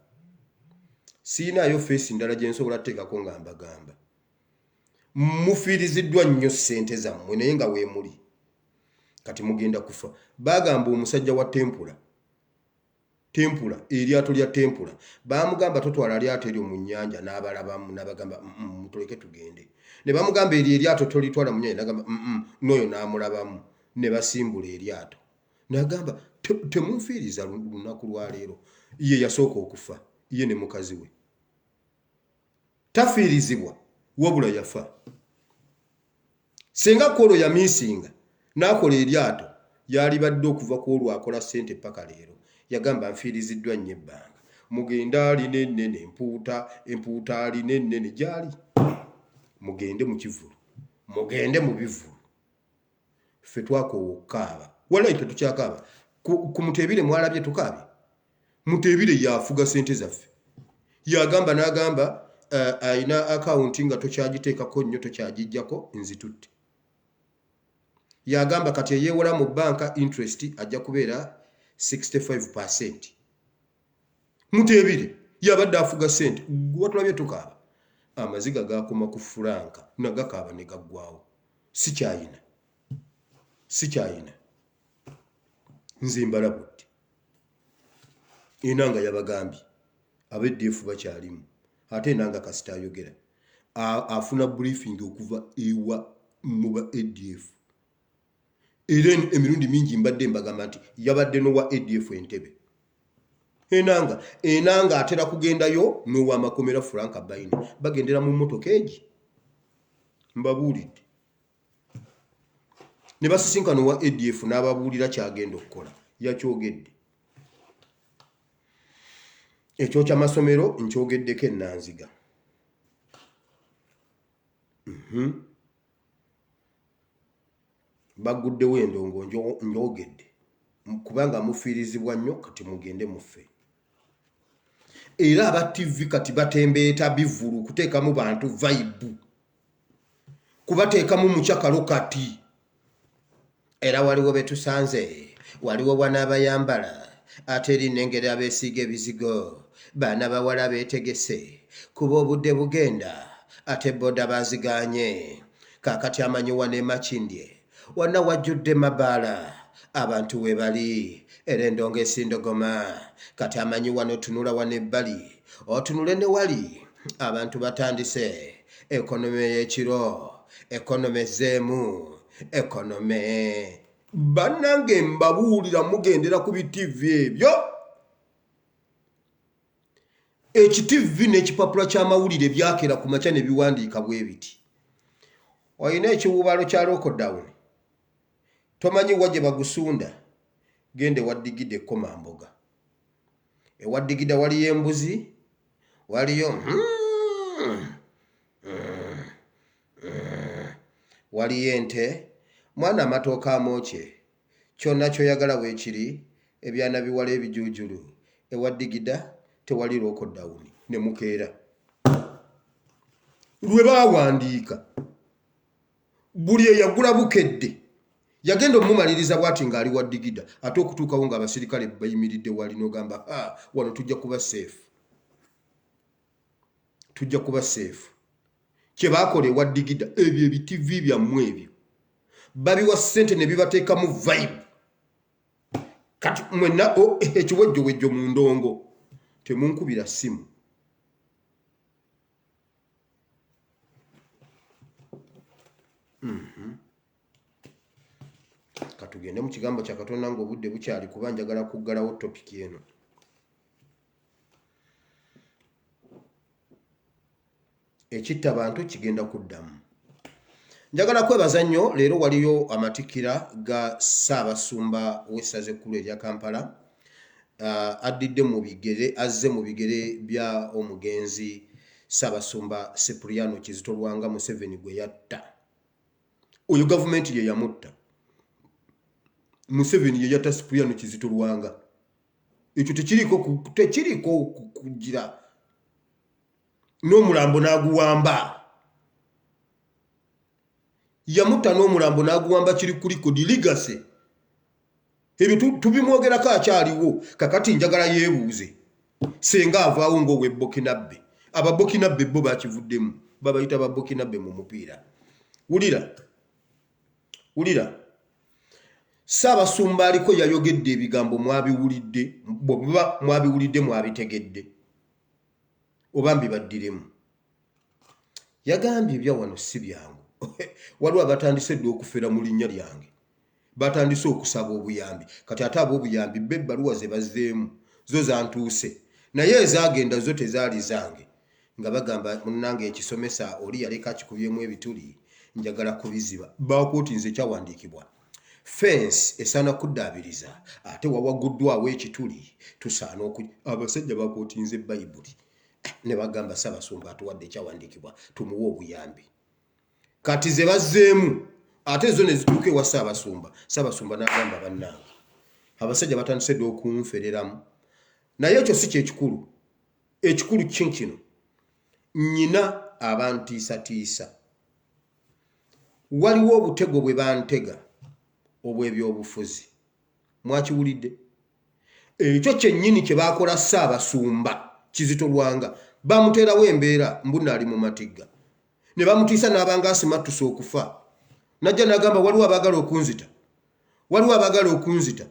Siyinaayo feesi ndala gye nsobola kuteekako nga mbagamba. Mufiiriziddwa nnyo ssente zammwe naye nga weemuli. Kati mugenda kufa. Baagamba omusajja wa Tempula, Tempula, eryato lya Tempula. Baamugamba totwala lyato eryo mu nnyanja, n'abalabamu, n'abagamba, mm, mutuleke tugende. Ne bamugamba eryo eryato tolitwala mu nnyanja, n'agamba, mm, n'oyo n'amulabamu. Ne basimbula eryato. N'agamba, temunfiiriza lunaku lwa leero. Ye yasooka okufa, ye ne mukazi we. Tafiirizibwa, wabula yafa. Senga kwolwo yamisinga nakola eryato yalibadde okuva kwolwo akola sente paka leero yagamba nfiiriziddwa nnyo ebbanga mugende alina ennene empuuta empuuta alina ennene gyali mugende mu kivulu mugende mu bivulu ffe twakoowa okukaaba walayi tetukyakaaba ku muteebire mwalabye tukaabye Muteebire yafuga sente zaffe yagamba n'agamba uh, alina akawunti nga tokyagiteekako nnyo tokyagijjako nzitutte yagamba kati eyeewola mu banka interest ajja kubeera 65 percent Muteebire yabadde afuga sente watulabye tukaaba amaziga gakoma ku furanka nagakaaba ne gaggwawo sikyayina sikyayina nze mbalabudde Enanga yabagambye aba ADF bakyalimu ate Enanga kasita ayogera afuna briefing okuva ewa muba ADF era emirundi mingi mbadde mbagamba nti yabadde nowa ADF Entebbe Enanga Enanga atera kugendayo nowamakomera Frank Baine bagendera mu mmotoka egi mbabuulidde ne basisinkana owa ADF n'ababuulira ky'agenda okukola. Yakyogedde. Ekyokya masomero nkyogeddeko ennanziga. Mhm. Bagguddewo endongo njogedde kubanga mufiirizibwa nnyo kati mugende muffe. Era aba ttivi kati batembeeta bivvulu kuteekamu bantu vayibu kubateekamu mucakalo kati. Era waliwo be tusanze, waliwo wano abayambala ate eri nnengera abeesiiga ebizigo, baana bawala beetegese kuba obudde bugenda ate boda baazigaanye. Kaakati amanyi wano e Makindye wonna wajjudde mabaala, abantu weebali era endongo esindogoma. Kati amanyi wano tunula wano ebbali otunule ne wali abantu batandise ekonome y'ekiro, ekonome ezzeemu. Economy. Bannange mbabuulira mugendera ku bitivi ebyo. Ekitivi n'ekipapula ky'amawulire byakeera ku makya ne biwandiika bwe biti. Olina ekiwuubaalo kya lockdown, tomanyi wa gye bagusunda, genda ewa Digida e Komamboga. Ewa Digida waliyo embuzi, waliyo hmm, hmm, Waliyo ente, mwana amatooke amookye, kyona kyoyagala weekiri, ebyana biwala ebijuujulu, ewa Digida tewali lookodawuni ne mukeera. Lwe baawandiika buli eyagula Bukedde yagenda omumaliriza bwati ng'ali wa Digida ate okutuukawo ng'abasirikale bayimiridde wali n'ogamba ha wano tujja kuba seefu. Tujja kuba seefu. Kye baakola ewa Digida ebyo ebitivi byammwe ebyo babiwa ssente ne bibateekamu vibe. Kati mwenna ekiwejjowejjo mu ndongo temunkubira ssimu. Mhm. Katugende mu kigambo kya Katonda ng'obudde bukyali kuba njagala kuggalawo topiki eno. Ekitta bantu kigenda kuddamu. Njagala kwebaza nnyo leero waliyo amatikkira ga Ssaabasumba w'essaza ekkulu erya Kampala uh, addidde mu bigere azze mu bigere bya omugenzi Ssaabasumba Cypriano Kizito Lwanga Museveni gwe yatta. Oyo gavumenti ye yamutta. Museveni ye yatta Cypriano Kizito Lwanga. Ekyo tekiriiko tekiriiko kugira n'omulambo n'aguwamba. Yamutta n'omulambo n'aguwamba kiri kuliko di legacy. Ebyo tubimwogerako akyaliwo. Kakati njagala yeebuuze senga avaawo ng'ow'e Burkinabe. Aba Burkinabe bo bakivuddemu, babayita ba Burkinabe mu mupiira. Wulira, wulira. Ssaabasumba aliko yayogedde ebigambo mwabiwulidde, bwe muba mwabiwulidde mwabitegedde oba mbibaddiremu. Yagambye ebya wano si byangu. Waliwo abatandise dda okufera mu linnya lyange. Batandise okusaba obuyambi. Kati ate ab'obuyambi bo ebbaluwa ze bazzeemu zo zantuuse. Naye ezaagenda zo tezaali zange. Nga bagamba munnange ekisomesa oli yaleka akikubyemu ebituli njagala kubiziba. Baakwotinze ekyawandiikibwa. Ffensi esaana kuddaabiriza ate wawaguddwawo ekituli tusaana oku. Abasajja bakwotinze Bayibuli ne bagamba Ssaabasumba atuwadde ekyawandiikibwa tumuwe obuyambi. Kati ze bazzeemu ate zo ne zituuka ewa Ssaabasumba, Ssaabasumba n'agamba bannange abasajja batandise dda okunfereramu naye ekyo si kyekikulu. Ekikulu kinkino nnyina abantiisatiisa. Waliwo obutego bwe bantega obw'ebyobufuzi. Mwakiwulidde? Ekyo kyennyini kye baakola Ssaabasumba Kizito Lwanga. Baamuteerawo embeera mbu nno ali mu matigga. Ne bamutiisa n'abanga asimattuse okufa. N'ajja n'agamba waliwo abaagala okunzita. Waliwo abaagala okunzita.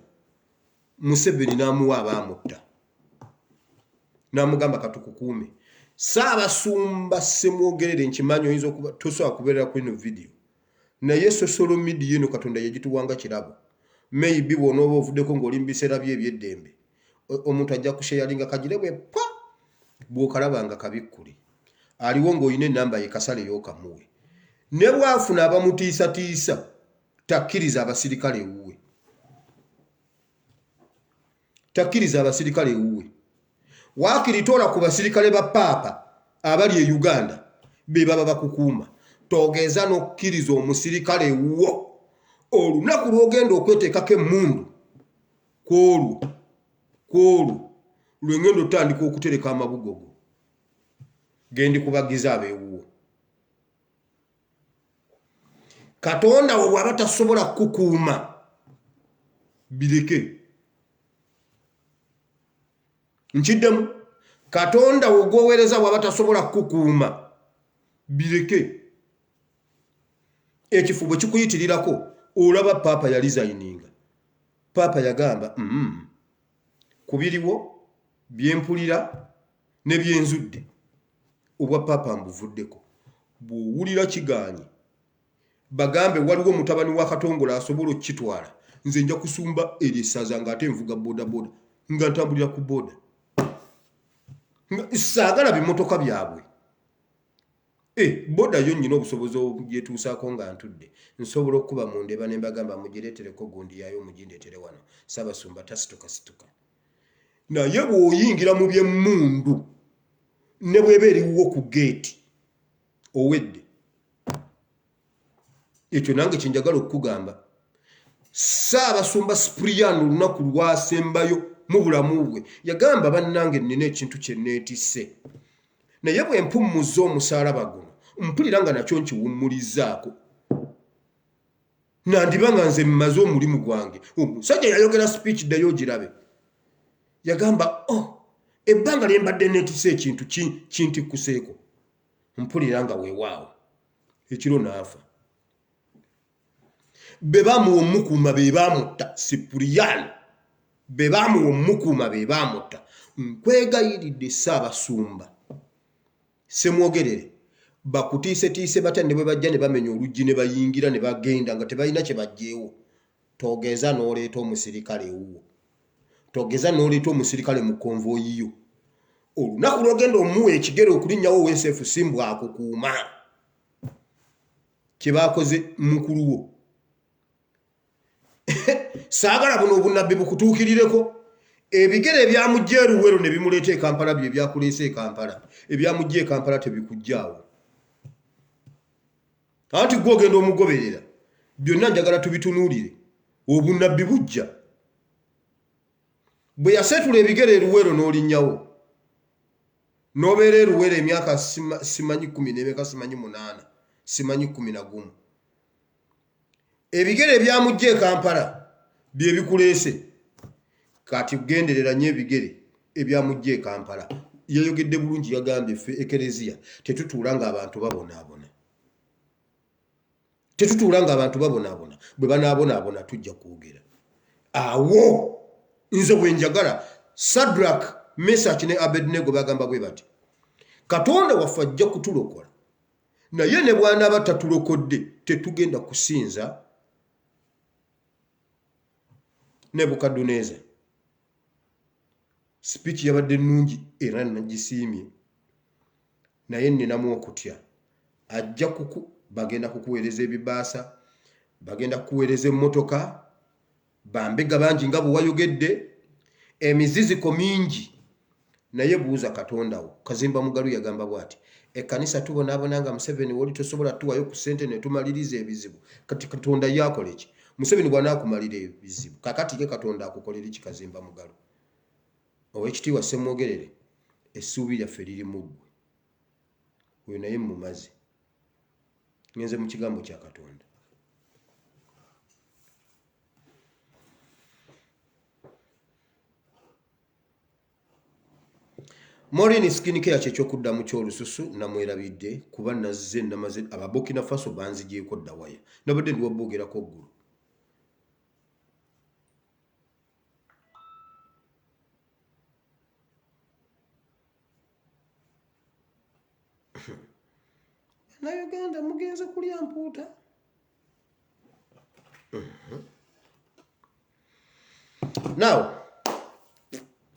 Museveni n'amuwa abaamutta. N'amugamba katukukuume. Ssaabasumba Ssemwogerere nkimanyi oyinza okuba tosobola kubeerera ku eno vidiyo. Naye sosolo midiya eno Katonda yagituwanga kirabo. Maybe bw'onooba ovuddeko ng'oli mu biseera byo eby'eddembe, omuntu ajja kusheyalinga kagire bwe pwa bw'okalaba nga kabikkule. Aliwo ng'olina ennamba ye kasaleyo okamuwe. Ne bw'afuna abamutiisatiisa takkiriza abasirikale ewuwe. Takkiriza abasirikale ewuwe. Waakiri toola ku basirikale ba Paapa abali e Uganda be baba bakukuuma. Togeza n'okkiriza omusirikale ewuwo. Olunaku lw'ogenda okweteekako emmundu kw'olwo kw'olwo lwe ngenda otandika okutereka amabugo go gendi kubagiza ab'ewuwo. Katonda wo bw'aba tasobola kukukuuma bireke. Nkiddemu, Katonda wo gw'oweereza bw'aba tasobola kukukuuma bireke. Ekifo bwe kikuyitirirako olaba Paapa yalizayininga. Paapa yagamba ku biriwo bye mpulira ne bye nzudde obwa Paapa mbuvuddeko. Bw'owulira kigaanye bagambe waliwo mutabani wa Katongole asobola okukitwala, nze nja kusumba eryo essaza ng'ate nvuga bodaboda, nga ntambulira ku boda. Saagala bimotoka byabwe. Eh, boda yo nnyina obusobozi obugyetuusaako nga ntudde. Nsobola okukuba mu ndeeba ne mbagamba mugireetereko gundi yaayo mugindeetere wano. Ssaabasumba tasituka situka. Naye bw'oyingira mu by'emmundu ne bw'eba eriwuwo ku geeti owedde. Ekyo nange kye njagala okukugamba. Ssaabasumba Sipuriyani olunaku lwasembayo mu bulamu bwe yagamba, bannange nnina ekintu kye neetisse, naye bwe mpummuzza omusaalaba guno mpulira nga nakyo nkiwummulizzaako, nandiba nga nze mmaze omulimu gwange. Omusajja yayogera speech, ddayo ogirabe. Yagamba, oh, ebbanga lye mbadde neetisse ekintu kintikkuseeko, mpulira nga weewaawo. Ekiro n'afa. Be baamuwa omukuuma be baamutta. Sipuriyani be baamuwa omukuuma be baamutta. Nkwegayiridde Ssaabasumba Ssemwogerere, bakutiisetiise batya ne bwe bajja ne bamenya oluggi ne bayingira ne bagenda nga tebalina kye baggyeewo, togeza n'oleeta omusirikale ewuwo, togeza n'oleeta omusirikale mu konvoyi yo. Olunaku lw'ogenda omuwa ekigere okulinnyawo oweeseefu si mbw'akukuuma. Kye baakoze mukulu wo. Saagala buno obunnabbi bukutuukirireko. Ebigere ebyamujja e Luwero ne bimuleeta e Kampala bye byakuleese e Kampala. Ebyamujja e Kampala tebikujjaawo. Anti ggwe ogenda omugoberera. Byonna njagala tubitunuulire. Obunnabbi bujja. Bwe yaseetula ebigere e Luwero n'olinnyawo. N'obeera e Luwero emyaka simanyi kkumi n'emeka, simanyi munaana, simanyi 11. Ebigere ebyamujja e Kampala bye bikuleese. Kati genderera nnyo ebigere ebyamujja e Kampala. Yayogedde bulungi, yagambye ffe Ekereziya tetutuula ng'abantu babonaabona. Tetutuula ng'abantu babonaabona. Bwe banaabonaabona tujja kwogera. Awo nze bwe njagala. Shadrach, Meshach ne Abednego bagamba bwe bati, Katonda waffe ajja kutulokola, naye ne bw'anaaba tatulokodde tetugenda kusinza Nebukadduneeza. Sipiiki yabadde nnungi era nagisiimye, naye nninamu okutya. Ajja kuku bagenda kukuweereza ebibaasa, bagenda kukuweereza emmotoka, bambega bangi nga bwe wayogedde, emiziziko mingi, naye buuza Katonda wo. Kazimba Mugalu yagamba bw'ati, ekkanisa tubonaabona nga Museveni w'oli tosobola tuwayo ku ssente ne tumaliriza ebizibu. Kati Katonda ye akole ki? Museveni bw'anaakumalira ebizibu, kaakati ye Katonda akukolere ki Kazimba Mugalu? Oweekitiibwa Ssemwogerere, essuubi lyaffe liri mu ggwe. Oyo naye mmumaze. Ngenze mu kigambo kya Katonda. Maureen skin care kyekyokuddamu ky'olususu namwerabidde kuba nazze namaze aba Burkina Faso banzigyeko dda waya nabadde ndi waboogerako ggulo. Bannayuganda mugenze kulya mpuuta. Now,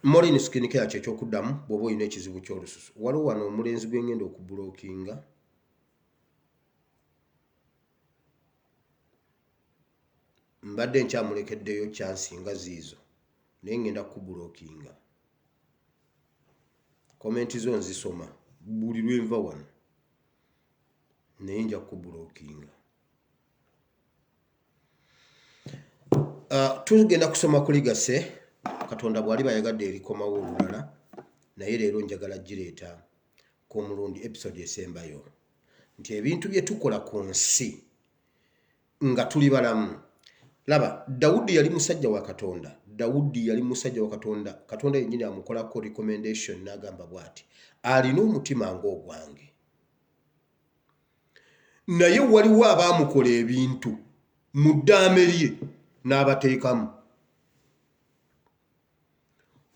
Maureen skin care kyekyokuddamu bw'oba olina ekizibu ky'olususu. Waliwo wano omulenzi gwe ngenda okubulookinga. Mbadde nkyamulekeddeyo kyansi nga ziizo. Naye ngenda kukubulokinga. Komenti zo nzisoma buli lwenva wano, naye nja kukubulokinga. Tugenda kusoma ku ligase, Katonda bw'aliba ayagadde erikomawo olulala, naye leero njagala gireeta k'omulundi episode esembayo nti ebintu bye tukola ku nsi nga tuli balamu. Laba, Dawudi yali musajja wa Katonda. Dawudi yali musajja wa Katonda. Katonda yennyini amukolako recommendation n'agamba bw'ati, alina omutima ng'ogwange. Naye waliwo abaamukola ebintu mu ddaame lye n'abateekamu.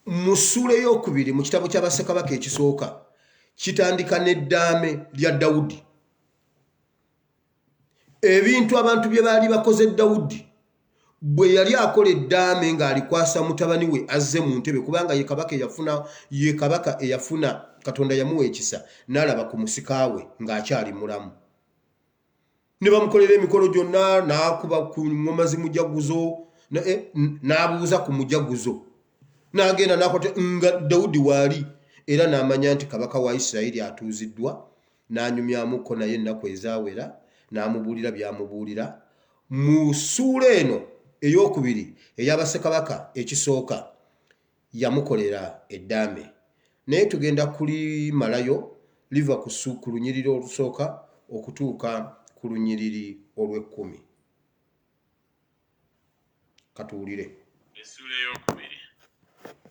Mu ssuula ey'okubiri mu kitabo kya Bassekabaka ekisooka kitandika n'eddaame lya Dawudi. Ebintu abantu bye baali bakoze Dawudi bwe yali akola eddaame ng'alikwasa mutabani we azze mu ntebe, kubanga ye kabaka eyafuna, ye kabaka eyafuna, Katonda yamuwa ekisa n'alaba ku musika we ng'akyali mulamu. Ne bamukolera emikolo gyonna, n'akuba ku ŋŋoma zimujaguzo, n'abuuza ku mujaguzo, n'agenda n'akwata nga Dawudi waali, era n'amanya nti kabaka wa Isirayiri atuuziddwa, n'anyumyamukko naye ennaku ezaawera, n'amubuulira by'amubuulira. Mu ssuula eno ey'okubiri eya Bassekabaka ekisooka, yamukolera eddaame. Naye tugenda kulimalayo liva ku, ku lunyiriri olusooka okutuuka ku lunyiriri olw'ekkumi. Katuwulire. Essuula ey'okubiri.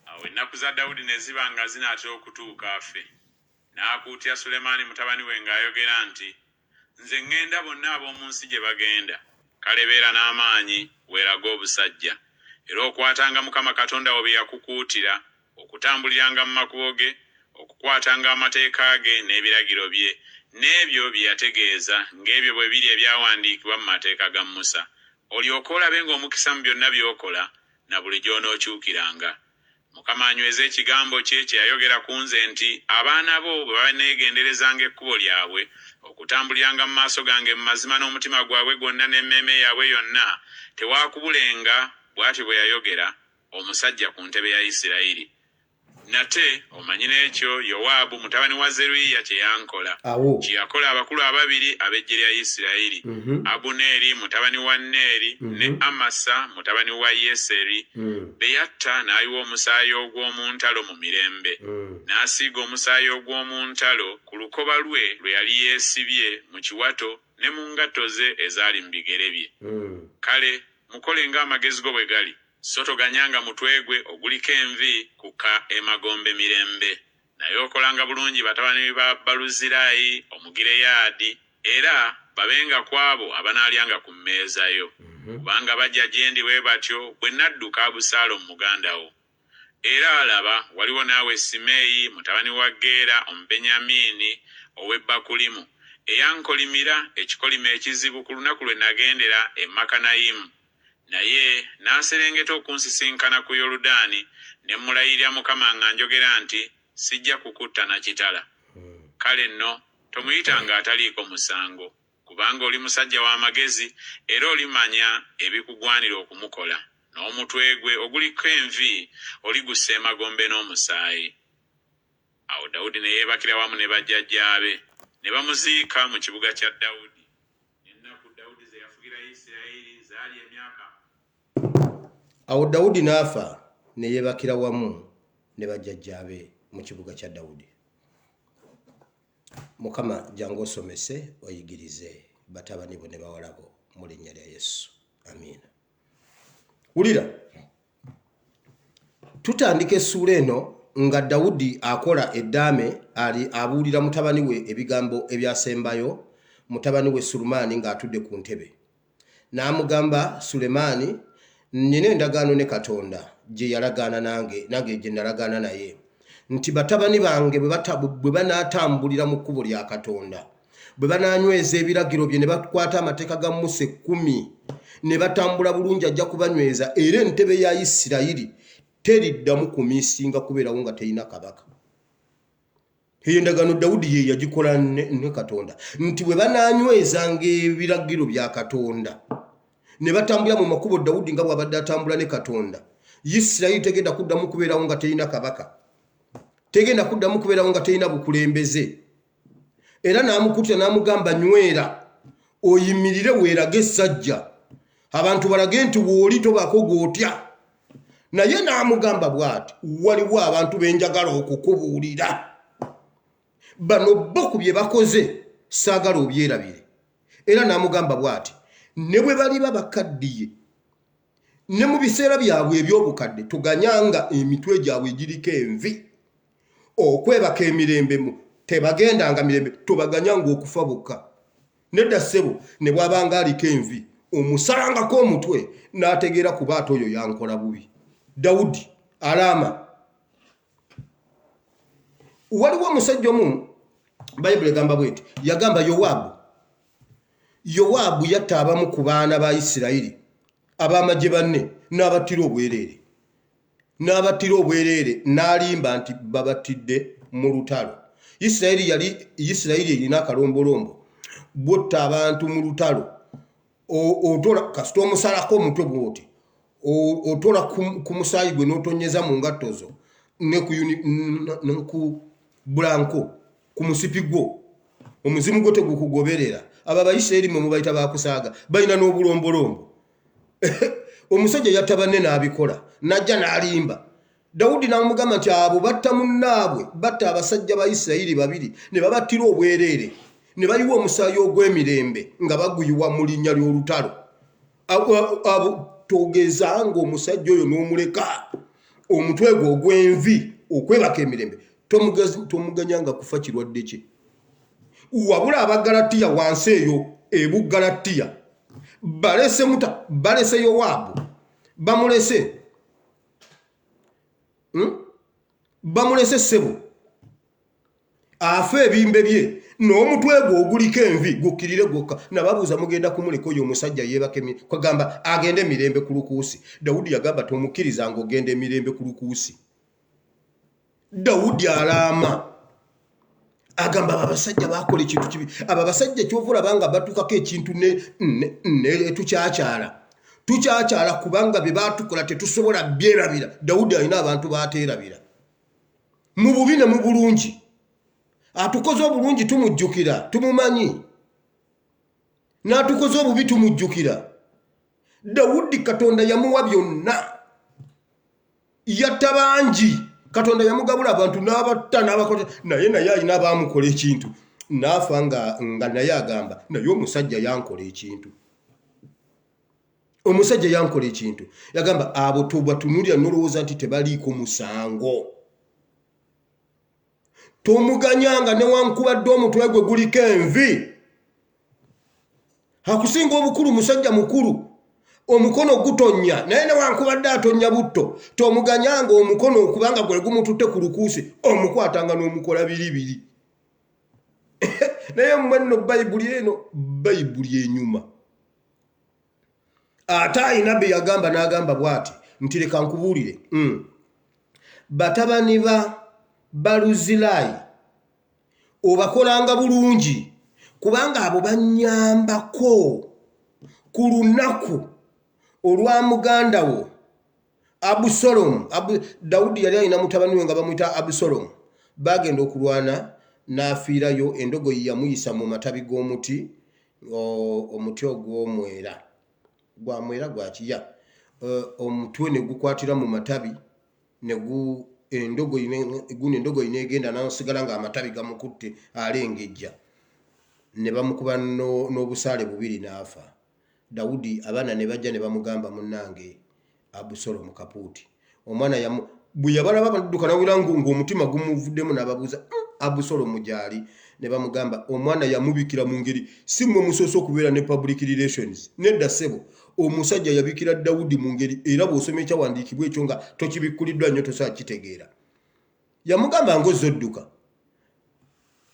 Awo ennaku za Dawudi ne ziba nga zinaatera okutuuka afe, n'akuutira Sulemaani mutabani we ng'ayogera nti, Nze ŋŋenda bonna ab'omu nsi gye bagenda, kale beera n'amaanyi, weerage obusajja. Era okwatanga Mukama Katonda wo bye yakukuutira, okutambuliranga mu makubo ge, okukwatanga amateeka ge n'ebiragiro bye, n'ebyo bye yategeeza, ng'ebyo bwe biri ebyawandiikibwa mu mateeka ga Musa, olyoke olabenga omukisa mu byonna by'okola, na buli gy'onookyukiranga. Mukama anyweze ekigambo kye kye yayogera ku nze nti, Abaana bo bwe baneegenderezanga ekkubo lyabwe, okutambuliranga mu maaso gange mu mazima n'omutima gwabwe gwonna n'emmeeme yaabwe yonna, tewaakubulenga, bw'atyo bwe yayogera, omusajja ku ntebe ya Isirayiri. Nate omanyi n'ekyo Yowaabu mutabani wa Zeruyiya kye yankola, kye yakola abakulu ababiri ab'eggye lya Isirayiri, Abuneeri mutabani wa Neeri ne Amasa mutabani wa Yeseri, be yatta n'ayiwa omusaayi ogw'omu ntalo mu mirembe, n'asiiga omusaayi ogw'omu ntalo ku lukoba lwe lwe yali yeesibye mu kiwato ne mu ngatto ze ezaali mu bigere bye. Kale mukole ng'amagezi go bwe gali. So toganyanga mutwe gwe oguliko envi kukka emagombe mirembe. Naye okolanga bulungi batabani ba Baluzirayi Omugireyaadi, era babenga ku abo abanaalyanga ku mmeeza yo, kubanga bajja gye ndi bwe batyo bwe nadduka Abusaalomu muganda wo. Era, laba, waliwo naawe Simeeyi mutabani wa Geera Omubenyamiini ow'e Bakulimu, eyankolimira ekikolimo ekizibu ku lunaku lwe nagendera e Makanayimu. Naye n'aserengeta okunsisinkana ku Yoludaani, ne mmulayirira Mukama nga njogera nti Sijja kukutta na kitala. Kale nno tomuyitanga ataliiko musango, kubanga oli musajja wa magezi, era olimanya ebikugwanira okumukola, n'omutwe gwe oguliko envi oligussa emagombe n'omusaayi. Awo Dawudi ne yeebakira wamu ne bajjajjaabe, ne bamuziika mu kibuga kya Dawudi. Ennaku Dawudi ze yafugira Isirayiri zaali emyaka. Awo Dawudi n'afa ne yeebakira wamu ne bajjajjaabe mu kibuga kya Dawudi. Mukama jangu osomese oyigirize batabani bo ne bawala bo mu linnya lya Yesu. Amiina. Wulira. Tutandika essuula eno nga Dawudi akola eddaame ali abuulira mutabani we ebigambo ebyasembayo, mutabani we Sulemaani ng'atudde ku ntebe. N'amugamba, Sulemaani, nnina endagaano ne Katonda gye yalagaana nange, nange gye nalagaana naye, nti batabani bange bwe banaatambulira mu kkubo lya Katonda, bwe banaanyweza ebiragiro bye ne bakwata amateeka ga Musa ekkumi ne batambula bulungi, ajja kubanyweza era entebe ya Isirayiri teriddamu kumisinga kubeerawo nga terina kabaka. Eyo endagaano Dawudi ye yagikola ne Katonda nti bwe banaanywezanga ebiragiro bya Katonda ne batambulira mu makubo Dawudi nga bw'abadde atambula ne Katonda. Isirayiri tegenda kuddamu kubeerawo nga terina kabaka, tegenda kuddamu kubeerawo nga terina bukulembeze. Era n'amukutira n'amugamba, nywera oyimirire weerage essajja, abantu balage nti wooli tobaako gw'otya. Naye n'amugamba bw'ati, waliwo abantu be njagala okukubuulira, bano bo ku bye bakoze saagala obyerabire. Era n'amugamba bw'ati, ne bwe baliba bakaddiye ne mu biseera byabwe eby'obukadde, toganyanga emitwe gyabwe egiriko envi okwebaka emirembe mu tebagendanga mirembe, tobaganyanga okufa bokka. Nedda ssebo, ne bw'abanga aliko envi omusalangako omutwe n'ategeera kuba ate oyo yankola bubi. Dawudi alaama. Waliwo omusajja omu, Bayibuli egamba bweti, yagamba Yowaabu. Yowaabu yatta abamu ku baana ba Isirayiri ab'amagye banne n'abattira obwereere. N'abattira obwereere n'alimba nti babattidde mu lutalo. Isirayiri yali Isirayiri erina akalombolombo, bw'otta abantu mu lutalo otola kasita omusalako omutwe bw'oti, otola ku musaayi gwe n'otonyeza mu ngatto zo ne ku bulanko ku musipi gwo, omuzimu gwo tegukugoberera. Abo Abayisirayiri mwe mubayita bakusaaga, balina n'obulombolombo. Omusajja yatta banne n'abikola, n'ajja n'alimba. Dawudi n'amugamba nti abo batta munnaabwe, batta abasajja ba Isirayiri babiri ne babattira obwereere, ne bayiwa omusaayi ogw'emirembe nga baguyiwa mu linnya ly'olutalo. Abo togezanga omusajja oyo n'omuleka omutwe gwe ogw'envi okwebaka emirembe, tomuganyanga kufa kirwadde kye. Wabula Abagalatiya wansi eyo e Buggalatiya balese muta, balese Yowaabu, bamulese, Bamulese ssebo afe ebimbe bye n'omutwe gwe oguliko envi gukkirire gwokka. Nababuuza, mugenda kumuleka oyo omusajja yeebake, kwegamba agende emirembe ku lukuusi? Dawudi yagamba tomukkiriza ng'ogenda emirembe ku lukuusi. Dawudi alaama agamba abo abasajja bakola ekintu kibi. Abo abasajja kyova olaba nga batukako ekintu ne tukyakyala, tukyakyala kubanga bye batukola tetusobola byerabira. Dawudi alina abantu bateerabira mu bubi ne mu bulungi. Atukoze obulungi tumujjukira, tumumanyi, n'atukoze obubi tumujjukira. Dawudi Katonda yamuwa byonna, yatta bangi, Katonda yamugabula abantu n'abatta n'abakola, naye naye alina abaamukola ekintu n'afa nga naye agamba naye omusajja yankola ekintu, omusajja yankola ekintu. Yagamba abo tobatunulira nolowooza nti tebaliiko musango, tomuganyanga newankubadde omutwe gwe guliko envi. Akusinga obukulu musajja mukulu, omukono gutonnya, naye newankubadde atonnya butto, tomuganyanga omukono okubanga gwe gumututte ku lukuusi, omukwatanga n'omukola biribiri. Naye mmwe nno Bayibuli eno, Bayibuli enyuma. Ate alina bye yagamba n'agamba bw'ati nti leka nkubuulire, batabani ba Baluzirayi obakolanga bulungi, kubanga abo bannyambako ku lunaku olwa muganda wo Abusolomu. Dawudi yali alina mutabani we nga bamuyita Abusolomu. Baagenda okulwana n'afiirayo, endogoyi yamuyisa mu matabi g'omuti, omuti ogw'omwera, gwa mwera gwa kiya, omutwe ne gukwatira mu matabi ne gu endogoyi guno, endogoyi n'egenda n'asigala ng'amatabi gamukutte alengejja, ne bamukuba n'obusaale bubiri n'afa. Dawudi abaana ne bajja ne bamugamba, munnange Abusolomu kapuuti. Omwana yamu bwe yabalaba badduka nawulira ng'omutima gumuvuddemu n'ababuuza, Abusolomu gy'ali? Ne bamugamba omwana yamubikira mu ngeri si mmwe musoose okubeera ne public relations. Nedda ssebo, omusajja yabikira Dawudi mu ngeri, era bw'osoma ekyawandiikibwa ekyo nga tokibikkuliddwa nnyo tosobola kukitegeera. Yamugamba ng'ozze odduka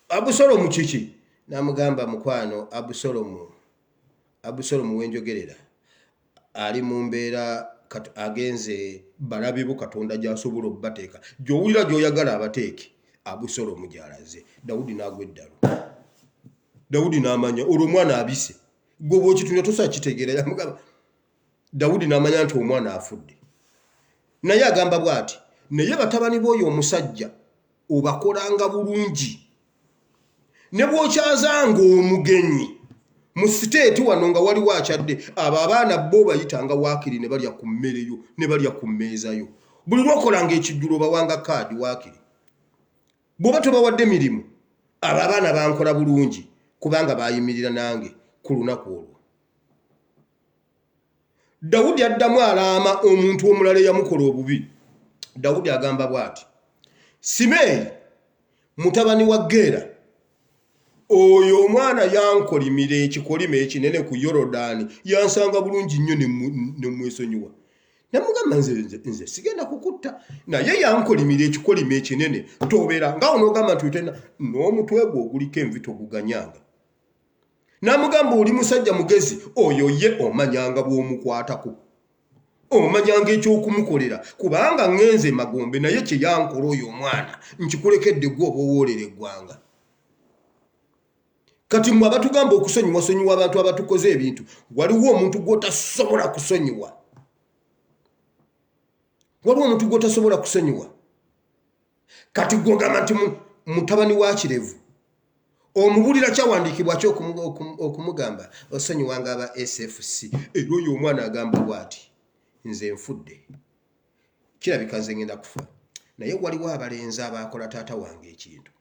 Abusolomu kiki? N'amugamba mukwano Abusolomu, Abusolomu wenjogerera ali mu mbeera agenze balabe bo Katonda gy'asobola okubateeka, gy'owulira gy'oyagala abateeke, Abusolomu gy'alaze. Dawudi n'agwa eddalu. Dawudi n'amanya olwo omwana abise. Gwe bw'okitunula tosobola kitegeera. Yamugamba Dawudi n'amanya nti omwana afudde. Naye agamba bw'ati, Naye batabani b'oyo omusajja obakolanga bulungi, ne bw'okyazanga omugenyi mu siteeti wano nga waliwo akyadde, abo abaana bo obayitanga waakiri ne balya ku mmere yo ne balya ku mmeeza yo. Buli lw'okolanga ekijjulo obawanga kaadi waakiri. Bw'oba tobawadde mirimu, abo abaana bankola bulungi kubanga baayimirira nange ku lunaku olwo. Dawudi addamu alaama omuntu omulala eyamukola obubi. Dawudi agamba bw'ati, Simeeyi mutabani wa Geera oyo omwana yankolimira ekikolimo ekinene ku Yorodaani, yansanga bulungi nnyo ne mmwesonyiwa. Namugamba nze, nze sigenda kukutta, naye yankolimira ekikolimo ekinene. Tobeera ngaawo n'ogamba nti otena n'omutwe gwo oguliko envi toguganyanga. N'amugamba, Oli musajja mugezi, oyo ye omanyanga bw'omukwatako, omanyanga eky'okumukolera, kubanga ŋŋenze emagombe, naye kye yankola oyo omwana nkikulekedde ggwe oba owoolera eggwanga. Kati mmwe abatugamba okusonyiwasonyiwa abantu abatukoze ebintu, waliwo omuntu gw'otasobola kusonyiwa. Waliwo omuntu gw'otasobola kusonyiwa. Kati gwe ogamba nti mutabani wa Kirevu omubulira kyawandiikibwa ki okumugamba osonyiwanga aba SFC? Era oyo omwana agamba bw'ati, nze nfudde, kirabika nze ngenda kufa, naye waliwo abalenzi abaakola taata wange ekintu.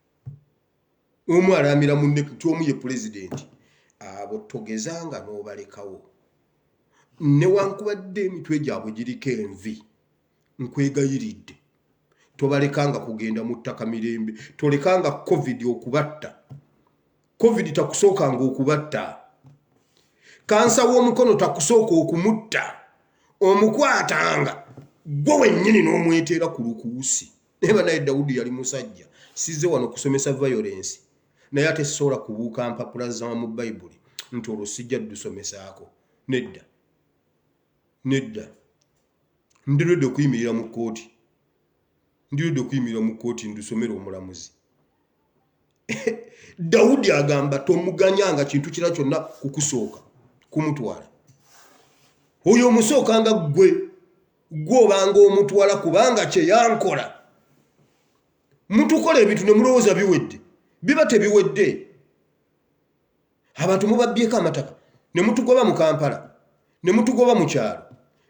Omu alaamira munne nti omu ye pulezidenti. Abo togezanga n'obalekawo, newankubadde emitwe gyabwe giriko envi. Nkwegayiridde tobalekanga kugenda mu ttaka mirembe, tolekanga covid okubatta. Covid takusookanga okubatta, kansa w'omukono takusooka okumutta, omukwatanga gwe wennyini n'omweteera ku lukuusi. Naye banaye Dawudi yali musajja. Sizze wano kusomesa violence, naye ate sisobola kubuuka mpapula za mu Bayibuli nti olwo sijja dusomesaako. Nedda, nedda. Ndi ready okuyimirira mu kkooti, ndi ready okuyimirira mu kkooti ndusomere omulamuzi. Dawudi agamba tomuganyanga kintu kira kyonna kukusooka kumutwala. Oyo omusookanga ggwe, ggwe obanga omutwala, kubanga kye yankola. Mutukola ebintu ne mulowooza biwedde, biba tebiwedde. Abantu mubabbyeko amataka ne mutugoba mu Kampala, ne mutugoba mu kyalo,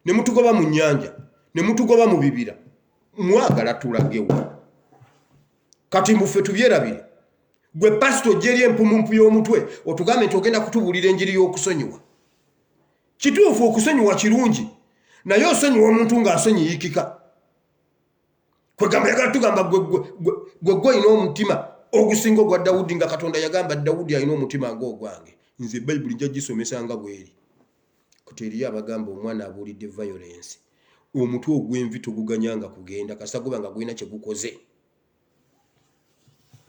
ne mutugoba mu nnyanja, ne mutugoba mu bibira. Mwagala tulagewa? Kati mbu ffe tubyerabire. Gwe pasita ojja eri empumumpu y'omutwe otugambe nti ogenda kutubuulira enjiri y'okusonyiwa. Kituufu okusonyiwa kirungi, naye osonyiwa omuntu ng'asonyiyikika. Kwegamba yagala tugamba gwe gwe olina omutima ogusinga ogwa Dawudi, nga Katonda yagamba Dawudi alina omutima ng'ogwange. Nze Bayibuli nja gisomesa nga bweri. Kati eriyo abagamba omwana abuulidde violence. Omutwe ogw'envi toguganyanga kugenda kasita guba nga gulina kye gukoze.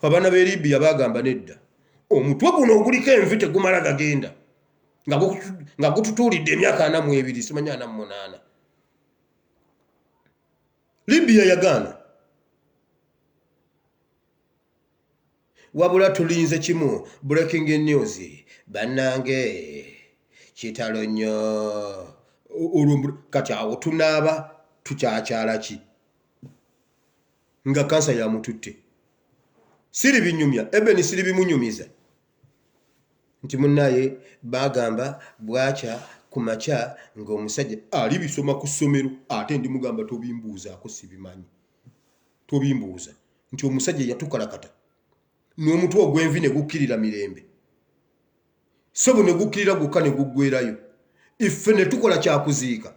Abaana b'e Libya bagamba nedda, omutwe guno oguliko envi tegumala gagenda nga gututuulidde emyaka 42, simanyi 48. Libya yagaana. Wabula tulinze kimu, breaking news bannange, kitalo nnyo. Olwo kati awo tunaaba tukyakyala ki nga kansa yamututte? Siribinyumya Ebeni, siribimunyumiza nti munnaye baagamba bwakya ku makya ng'omusajja alibisoma ku ssomero, ate ndimugamba tobimbuuzaako, sibimanyi, tobimbuuza, nti omusajja yatukalakata n'omutwe ogw'envi ne gukkirira mirembe, ssebo, ne gukkirira gwokka ne guggwerayo, iffe ne tukola kyakuziika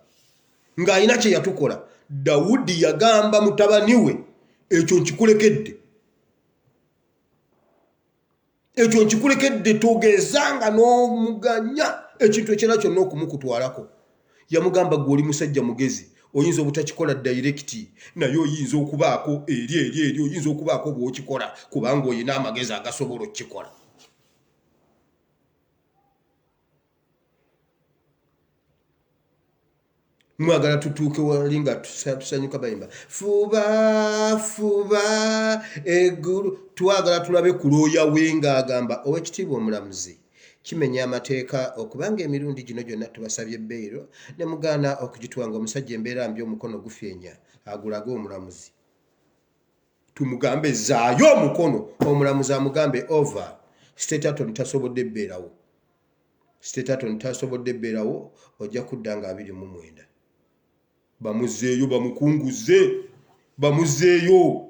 ng'alina kye yatukola. Dawudi yagamba mutabani we, ekyo nkikulekedde, ekyo nkikulekedde, togezanga n'omuganya ekintu ekirala kyonna okumukutwalako. Yamugamba, gwe oli musajja mugezi, oyinza obutakikola dayirekiti, naye oyinza okubaako eri eri eri, oyinza okubaako bw'okikola kubanga olina amagezi agasobola okukikola. Mwagala tutuuke wali nga tusanyuka, bayimba fuba fuba eggulu. Twagala tulabe ku looya we ng'agamba, owekitiibwa omulamuzi, kimenya amateeka okubanga emirundi gino gyonna tubasabye beyiro ne mugaana okugituwa nga omusajja embeera mbi, omukono gufyenya. Agulage omulamuzi, tumugambe zaayo omukono. Omulamuzi amugambe over. State attorney tasobodde bbeerawo, state attorney tasobodde bbeerawo, ojja kudda nga 29. Bamuzeeyo, bamukunguze, bamuzeeyo.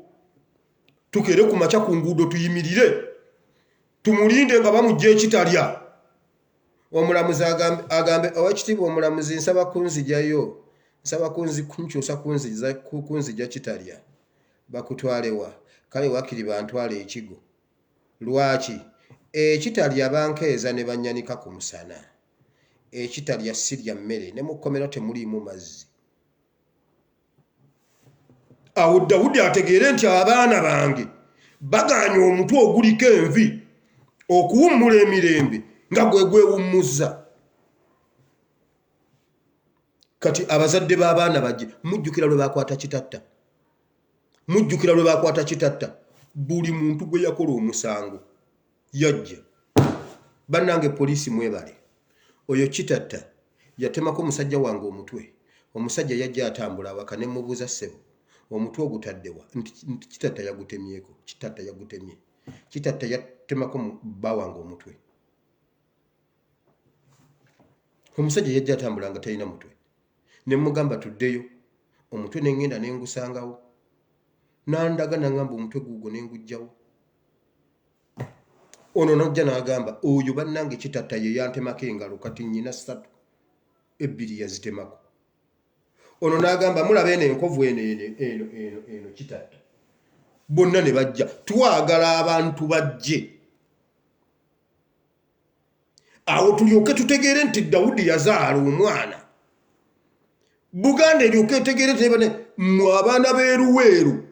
Tukere ku makya ku nguudo, tuyimirire, tumulinde nga bamujja ekitalya. Omulamuzi agambe, "Owekitiibwa omulamuzi, nsaba kunzijayo, nsaba kunkyusa kunzija kitalya." Bakutwalewa? Kale wakiri bantwale ekigo. Lwaki ekitalya? Bankeeza ne banyanika ku musana. Ekitalya sirya mmere, ne mukkomera temuliimu mazzi. Awo Dawudi ategeere nti abaana bange bagaanye omutwe oguliko envi okuwummula emirembe nga gwe gwewummuzza. Kati abazadde b'abaana bajje. Mujjukira lwe bakwata Kitatta? Mujjukira lwe bakwata Kitatta? Buli muntu gwe yakola omusango yajja. Bannange, poliisi mwebale. Oyo Kitatta yatemako musajja wange omutwe. Omusajja yajja atambula awaka, ne mubuuza, "Ssebo, omutwe ogutaddewa?" Nti Kitatta yagutemyeko, Kitatta yagutemye, Kitatta yatemako bba wange omutwe. Omusajja yajja atambula nga talina mutwe. Ne mugamba, "Tuddeyo." Omutwe neŋŋenda ne ngusangawo, nandaga, naŋŋamba omutwe guugwo, ne ngugjawo. Ono nojja n'agamba, "Oyo bannange Kitatta ye yantemako engalo, kati nnyina ssatu, ebbiri yazitemako." Ono n'agamba, "Mulaba eno enkovu, eno eno eno eno eno, Kitatta." Bonna ne bajja. Twagala abantu bajje awo tulyoke tutegeere nti Dawudi yazaala omwana. Buganda eryoke etegeere tebane mmwe abaana b'eruweeru,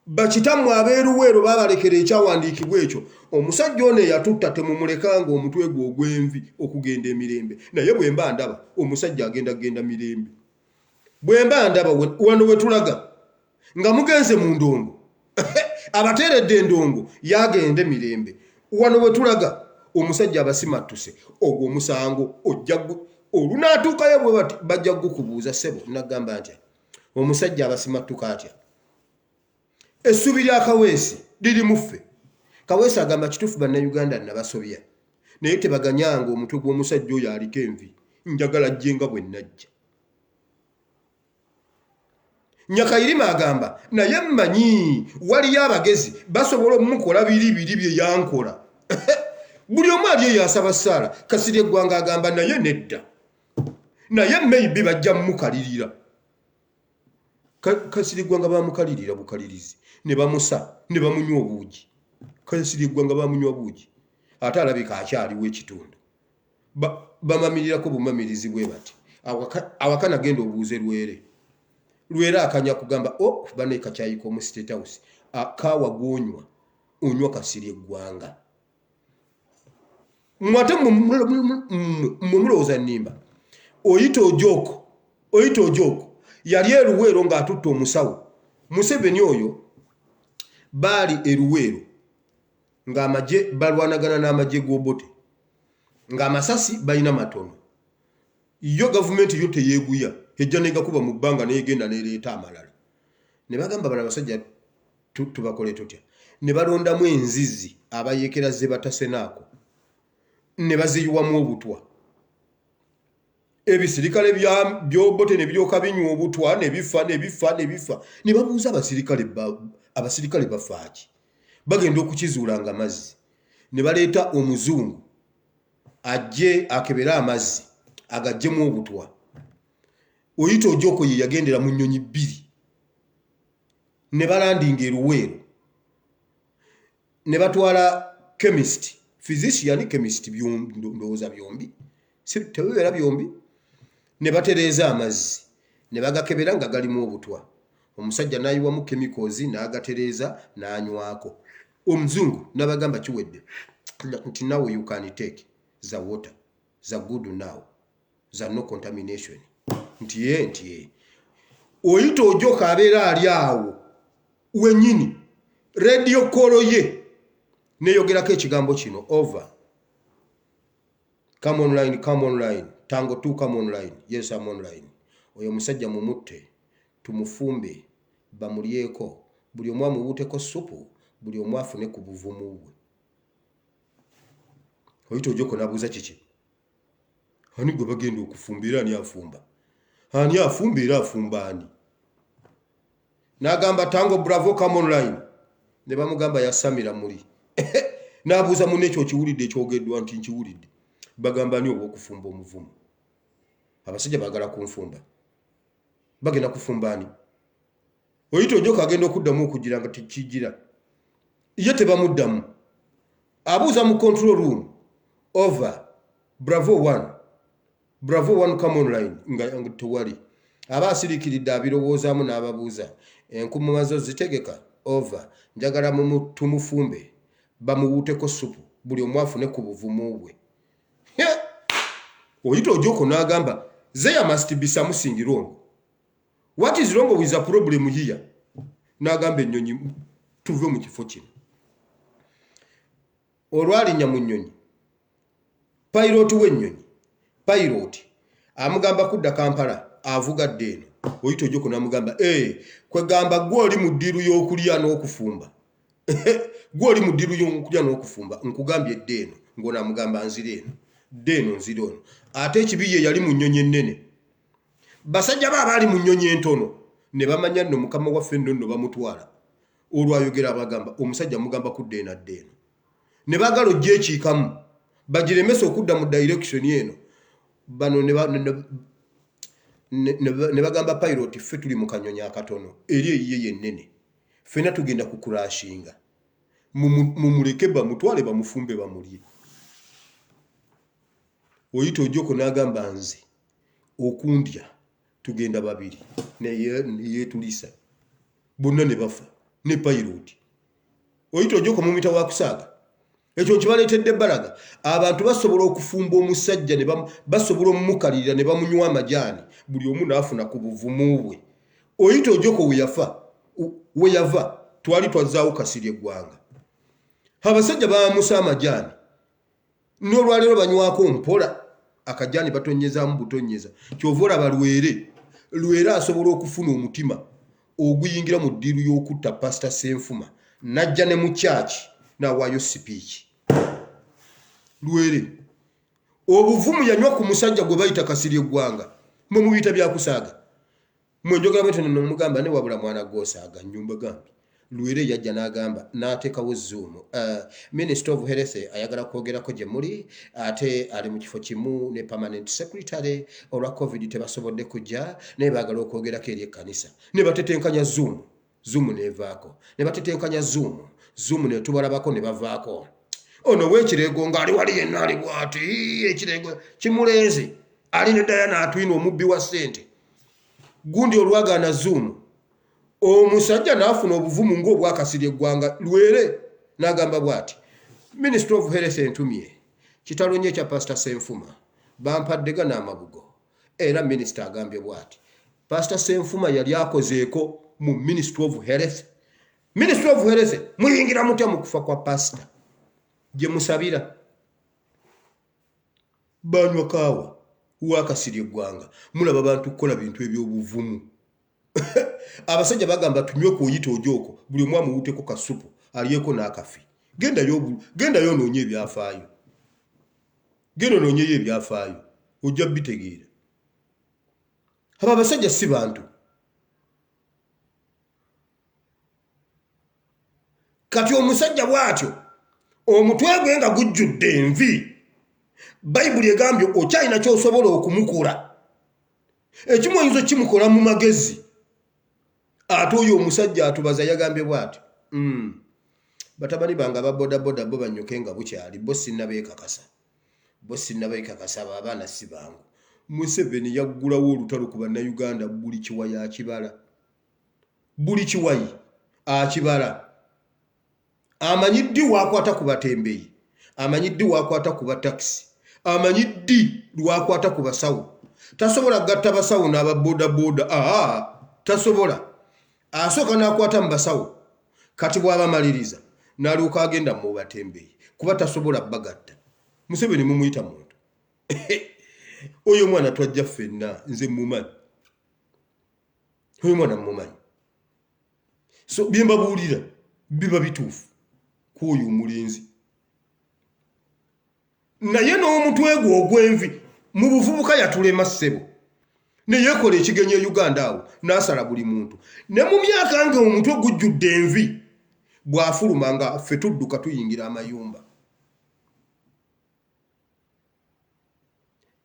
bakitammwe ab'eruweero baabalekera ekyawandiikibwa ekyo. Omusajja ono eyatutta temumulekanga omutwe gwe ogw'envi okugenda emirembe. Naye bwe mba ndaba omusajja agenda kugenda mirembe, bwe mba ndaba wano we tulaga nga mugenze mu ndongo, abateeredde endongo, yagende mirembe. Wano we tulaga omusajja abasimattuse, ogwo omusango ojja olunaatuukayo bwe bati bajja kugukubuuza, "Ssebo, nagamba ntya, omusajja abasimattuka atya?" Essuubi lya Kaweesi liri mu ffe. Kaweesi agamba, "Kituufu, Bannayuganda nabasobya, naye tebaganyanga omutwe gw'omusajja oyo aliko envi. Njagala jje nga bwe najja." Nyakayirima agamba, "Naye mmanyi waliyo abagezi basobola omumukola biri biri bye yankola." Buli omu ali eyo asaba ssaala. Kasiri eggwanga agamba, "Naye nedda, naye maybe bajja mumukalirira." Kasiri eggwanga bamukalirira bukalirizi, ne bamusa ne bamunywa obuugi. Kasiri eggwanga bamunywa buugi, ate alabika akyaliwo ekitundu. Bamamirirako bumamirizi bwe bati. Awaka nagenda obuuze Lwere. Lwere akanya kugamba, "O oh, bane kakyayika omu State House kaawa gwonywa, onywa Kasiri eggwanga." Mwate mwe mulowooza nnimba. Oyita Ojoko, oyita Ojoko yali eruweero ng'atutta omusawo Museveni oyo. Baali eruweero ng'amagye balwanagana n'amagye g'Obote, ng'amasasi balina matono. Yo gavumenti yo teyeeguya, ejja negakuba mu bbanga, neyegenda nereeta amalala. Ne bagamba, "Bano abasajja tubakole tutya?" Ne balondamu enzizi abayeekera ze batasenaako, ne baziyiwamu obutwa. Ebisirikale by'Obote ne biryoka binywa obutwa, ne bifa, ne bifa, ne bifa. Ne babuuza abasirikale, abasirikale bafaaki? Bagenda okukizuula nga mazzi. Ne baleeta omuzungu ajje akebere amazzi agaggyemu obutwa. Oyita Ojoko ye yagendera mu nnyonyi bbiri, ne balandinga eruweero, ne batwala chemist, physician, chemist, ndowooza byombi tebibeera byombi, ne batereeza amazzi, ne bagakebera nga galimu obutwa. Omusajja n'ayiwamu chemicals n'agatereeza, n'anywako. Omuzungu n'abagamba, "Kiwedde," nti, "Now you can take the water, the good now, the no contamination." Nti ye, nti ye oyita Ojoka abeera ali awo wennyini, radio call ye neyogerako ekigambo kino, "Over, come online, come online, tango two, come online." "Yes, am online." "Oyo omusajja mumutte." Tumufumbe bamulyeko, buli omu amuwuuteko ssupu, buli omu afune ku buvumu bwe. Oyita Ojoko n'abuuza kiki? Ani gwe bagenda okufumba era ani afumba? Ani afumba era afumba ani? N'agamba Tango Bravo come online. Ne bamugamba yasamira muli. N'abuuza munne ekyo okiwulidde ekyogeddwa nti nkiwulidde. Bagamba ani ow'okufumba omuvumu? Abasajja baagala kunfumba. Bagenda kufumba ani? Oyita Ojoko agenda okuddamu okugira nga tekigira. Ye tebamuddamu. Abuuza mu control room over Bravo 1 Bravo 1 come online nga tewali. Aba asiriikiridde abirowoozaamu n'ababuuza enkumuma zo zitegeka over njagala tumufumbe bamuwuuteko ssupu buli omu afune ku buvumu bwe. Oyita Ojoko n'agamba there must be something wrong. What is wrong with the problem here? N'agamba ennyonyi tuve mu kifo kino. Olwalinnya mu nnyonyi, payirooti w'ennyonyi, payirooti amugamba kudda Kampala avuga dda eno. Oyita Ojoko n'amugamba ee kwegamba gwe oli mu ddiiru y'okulya n'okufumba. Gwe oli mu ddiiru y'okulya n'okufumba nkugambye dda eno ng'ono amugamba nzira eno dda eno nzira ono. Ate ekibi ye yali mu nnyonyi ennene. Basajja be abaali mu nnyonyi entono ne bamanya nno mukama waffe nno nno bamutwala. Olwayogera abagamba omusajja mugamba kudda eno adda eno. Ne baagala ogyekiikamu bagiremese okudda mu direction eno. Bano ne bagamba pilot ffe tuli mu kanyonyi akatono eri eyiye yennene. Ffenna tugenda ku crashinga. Mumuleke bamutwale bamufumbe bamulye. Oyita Ojoko n'agamba nze okundya tugenda babiri neyeetulisa bonna ne bafa ne payirooti. Oyita Ojoko mumuyita wa kusaaga. Ekyo nkibaleetedde balaga abantu basobola okufumba omusajja ne basobola omumukalirira ne bamunywa amajaani buli omu n'afuna ku buvumu bwe. Oyita Ojoko we yafa we yava twali twazzaawo Kasirye Ggwanga. Abasajja baamusa amajaani n'olwaleero banywako mpola akajaani batonnyezaamu butonnyeza. Ky'ova olaba Lwere, Lwere asobola okufuna omutima oguyingira mu ddiiru y'okutta Pasita Ssenfuma n'ajja ne mu kyaki n'awaayo sipiiki. Lwere obuvumu yanywa ku musajja gwe bayita Kasirye Ggwanga, mwe mubiyita byakusaaga. Mwe njogera bwentyo ne mugamba ne wabula mwana gw'osaaga nnyo mbagambye. Lwere yajja n'agamba n'ateekawo Zoom. Minister of Health ayagala kwogerako gye muli ate ali mu kifo kimu ne permanent secretary olwa covid tebasobodde kujja naye baagala okwogerako eri ekkanisa. Ne batetenkanya Zoom, Zoom n'evaako. Ne batetenkanya Zoom, Zoom ne tubalabako ne bavaako. Ono w'ekirego ng'ali wali yenna ali bw'ati ekirego kimulenze ali ne Diana Atwine omubbi wa ssente. Gundi olwagaana Zoom omusajja n'afuna obuvumu ng'obwakasirye eggwanga Lwere n'agamba bw'ati Ministry of Health entumye kitalo nnyo ekya Pastor Ssenfuma bampadde gano amabugo era minisita agambye bw'ati Pastor Ssenfuma yali akozeeko mu Ministry of Health. Ministry of Health muyingira mutya mu kufa kwa pasita gye musabira? Banywa kaawa wakasirye eggwanga mulaba bantu kukola bintu eby'obuvumu. Abasajja bagamba tunywe ku oyita ojooko buli omu amuwuteko kasupu alyeko n'akafi. Gendayo onoonye ebyafaayo. Genda onoonyeyo ebyafaayo ojja bitegeera. Abo abasajja si bantu. Kati omusajja bw'atyo omutwe gwe nga gujjudde envi, Bayibuli egambye okyalina ky'osobola okumukola. Ekimu oyinza okimukola mu magezi. Ate oyo omusajja atubaza yagambye bw'ati batabani bange aba bodaboda bo banyuke nga bukyali bo sinnabeekakasa bo sinnabeekakasa abo abaana si bangu. Museveni yaggulawo olutalo ku Bannayuganda buli kiwayi akibala. Buli kiwayi akibala. Amanyi ddi w'akwata ku batembeyi, amanyi ddi w'akwata ku batakisi, amanyi ddi lw'akwata ku basawo. Tasobola kugatta basawo n'aba bodaboda, aa tasobola. Asooka n'akwata mu basawo, kati bw'abamaliriza n'alyoka agenda mu batembeyi kuba tasobola bagatta. Museveni mumuyita muntu. Oyo omwana twajja ffenna, nze mumanyi. Oyo mwana mmumanyi. So bye mbabuulira biba bituufu ku oyo omulenzi. Naye n'omutwe gwe ogw'envi mu buvubuka yatulema ssebo. Ne yeekola ekigenyi e Uganda awo n'asala buli muntu. Ne mu myaka nga omutwe gujjudde envi bw'afuluma nga ffe tudduka tuyingira amayumba.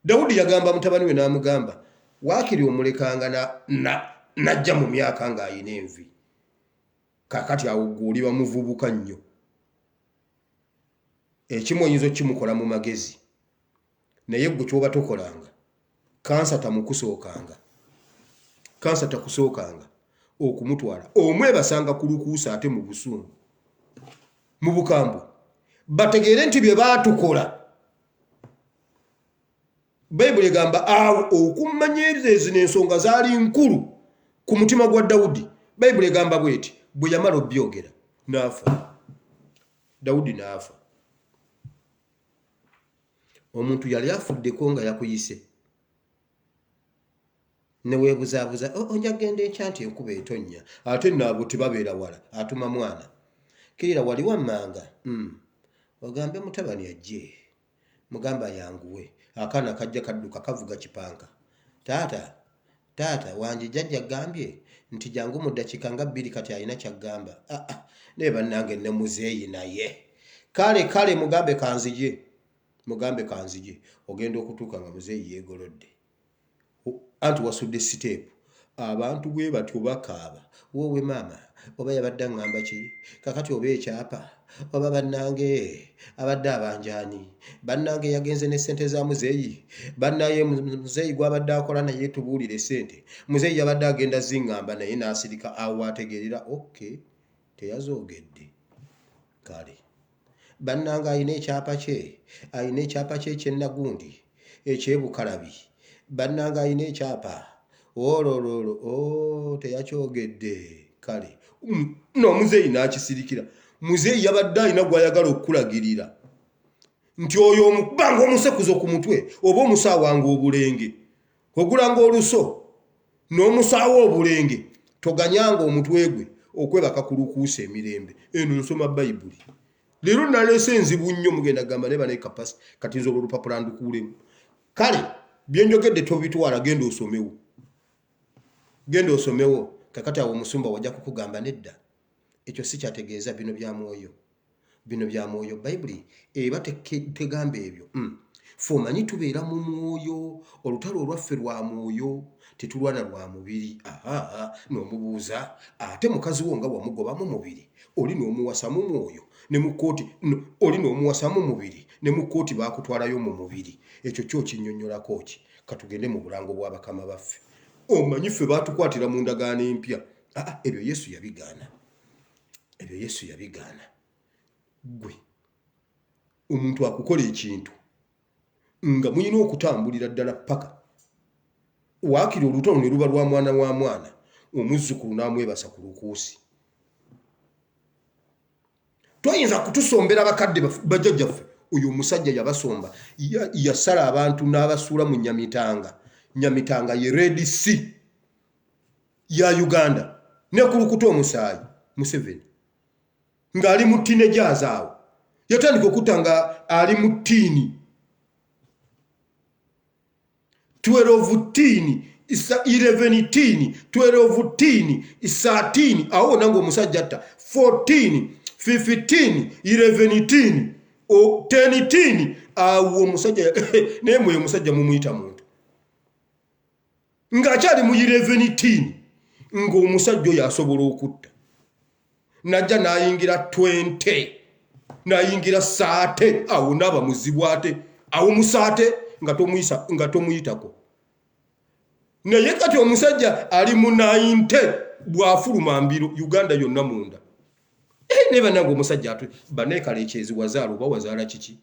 Dawudi yagamba mutabani we n'amugamba, waakiri omulekanga n'ajja mu myaka ng'alina envi. Kaakati awo ggwe oliba muvubuka nnyo. Ekimu oyinza okukimukola mu magezi, naye ggwe ky'oba tokolanga, kansa tamukusookanga. Kansa takusookanga okumutwala. Omwebasanga ku lukuusa ate mu busungu, mu bukambwe, bategeere nti bye baatukola. Bayibuli egamba awo okummanya ezo ezino ensonga zaali nkulu ku mutima gwa Dawudi. Bayibuli egamba bw'eti, bwe yamala obyogera n'afa. Dawudi n'afa. Omuntu yali afuddeko nga yakuyise ne weebuzaabuza, oh, oh, nja kugenda enkya nti enkuba etonnya, ate nno abo tebabeera wala, atuma mwana. Kirira wali wammanga, ogambe mutabani ajje. Mugambe ayanguwe. Akaana kajja kadduka kavuga kipanka. Taata, taata, wangi jjajja aggambye nti jangu mu ddakiika nga bbiri kati alina ky'aggamba. Ah, ah, naye bannange ne muzeeyi naye. Kale, kale mugambe kanzije. Mugambe kanzije. Ogenda okutuuka nga muzeeyi yeegolodde. Anti wasudde siteepu. Abantu bwe batyo bakaaba. Woowe maama, oba yabadde aŋŋamba ki? Kakati oba ekyapa? Oba bannange abadde abanja ani? Bannange yagenze ne ssente za muzeeyi? Bannaye muzeeyi gw'abadde akola naye tubuulire ssente. Muzeeyi yabadde agenda ziŋŋamba naye n'asirika awo ategeerera okay teyazoogedde. Kale. Bannange alina ekyapa kye, alina ekyapa kye eky'e Nagundi, eky'e Bukalabi. Bannange alina ekyapa. Olololo, oh, teyakyogedde. Kale. No, muzeeyi n'akisirikira. Muzeeyi yabadde alina gw'ayagala okukulagirira. Nti oyo omukubanga omusekuzo ku mutwe, oba omusaawanga obulenge. Ogulanga oluso n'omusaawa obulenge, toganyanga omutwe gwe okwebaka ku lukuusa emirembe. Eno nsoma Bayibuli. Leero naleese enzibu nnyo, mugenda gamba naye banaye kapasi, kati nze olwo olupapula ndukuulemu. Kale bye njogedde tobitwala, genda osomewo. Genda osomewo. Kakati awo omusumba wajja kukugamba nedda. Ekyo si kyategeeza, bino bya mwoyo. Bino bya mwoyo. Bayibuli eba tegamba ebyo. Ffe omanyi tubeera mu mwoyo, olutalo olwaffe lwa mwoyo, tetulwana lwa mubiri. Aha, n'omubuuza, ate mukazi wo nga wamugoba mu mubiri, oli n'omuwasa mu mwoyo, ne mu kkooti, no, oli n'omuwasa mu mubiri, ne mu kkooti baakutwalayo mu mubiri. Ekyo kyo okinnyonnyolako ki? Ka tugende mu bulango bwa bakama baffe. Omanyi ffe baatukwatira mu ndagaano empya. Aa, ebyo Yesu yabigaana. Ebyo Yesu yabigaana. Ggwe omuntu akukola ekintu nga mulina okutambulira ddala paka waakiri olutalo ne luba lwa mwana wa mwana, omuzzukulu n'amwebasa ku lukuusi. Toyinza kutusombera bakadde bajjajjaffe. Oyo omusajja yabasomba, yasala abantu n'abasuula mu Nyamitanga. Nyamitanga ye Red Sea ya Uganda, nekulukuta omusaayi. Museveni ng'ali mu teenagers awo yatandika okutta nga ali mu tiini 12 tiini, 11 tiini, 12 tiini, 13 awo wonna ng'omusajja atta 14, 15, 11 tiini, 10 tiini awo omusajja. Naye mwe omusajja mumuyita muntu ng'akyali mu 11 tiini, ng'omusajja oyo asobola okutta. Najja n'ayingira 20, n'ayingira saate, awo naaba muzibu, ate awo musaate nga tomuyisa, nga tomuyitako. Naye kati omusajja ali mu 90, bw'afuluma mbiro Uganda yonna munda. Naye bannange omusajja atu banaye Kalekyezi wazaala oba wazaala kiki?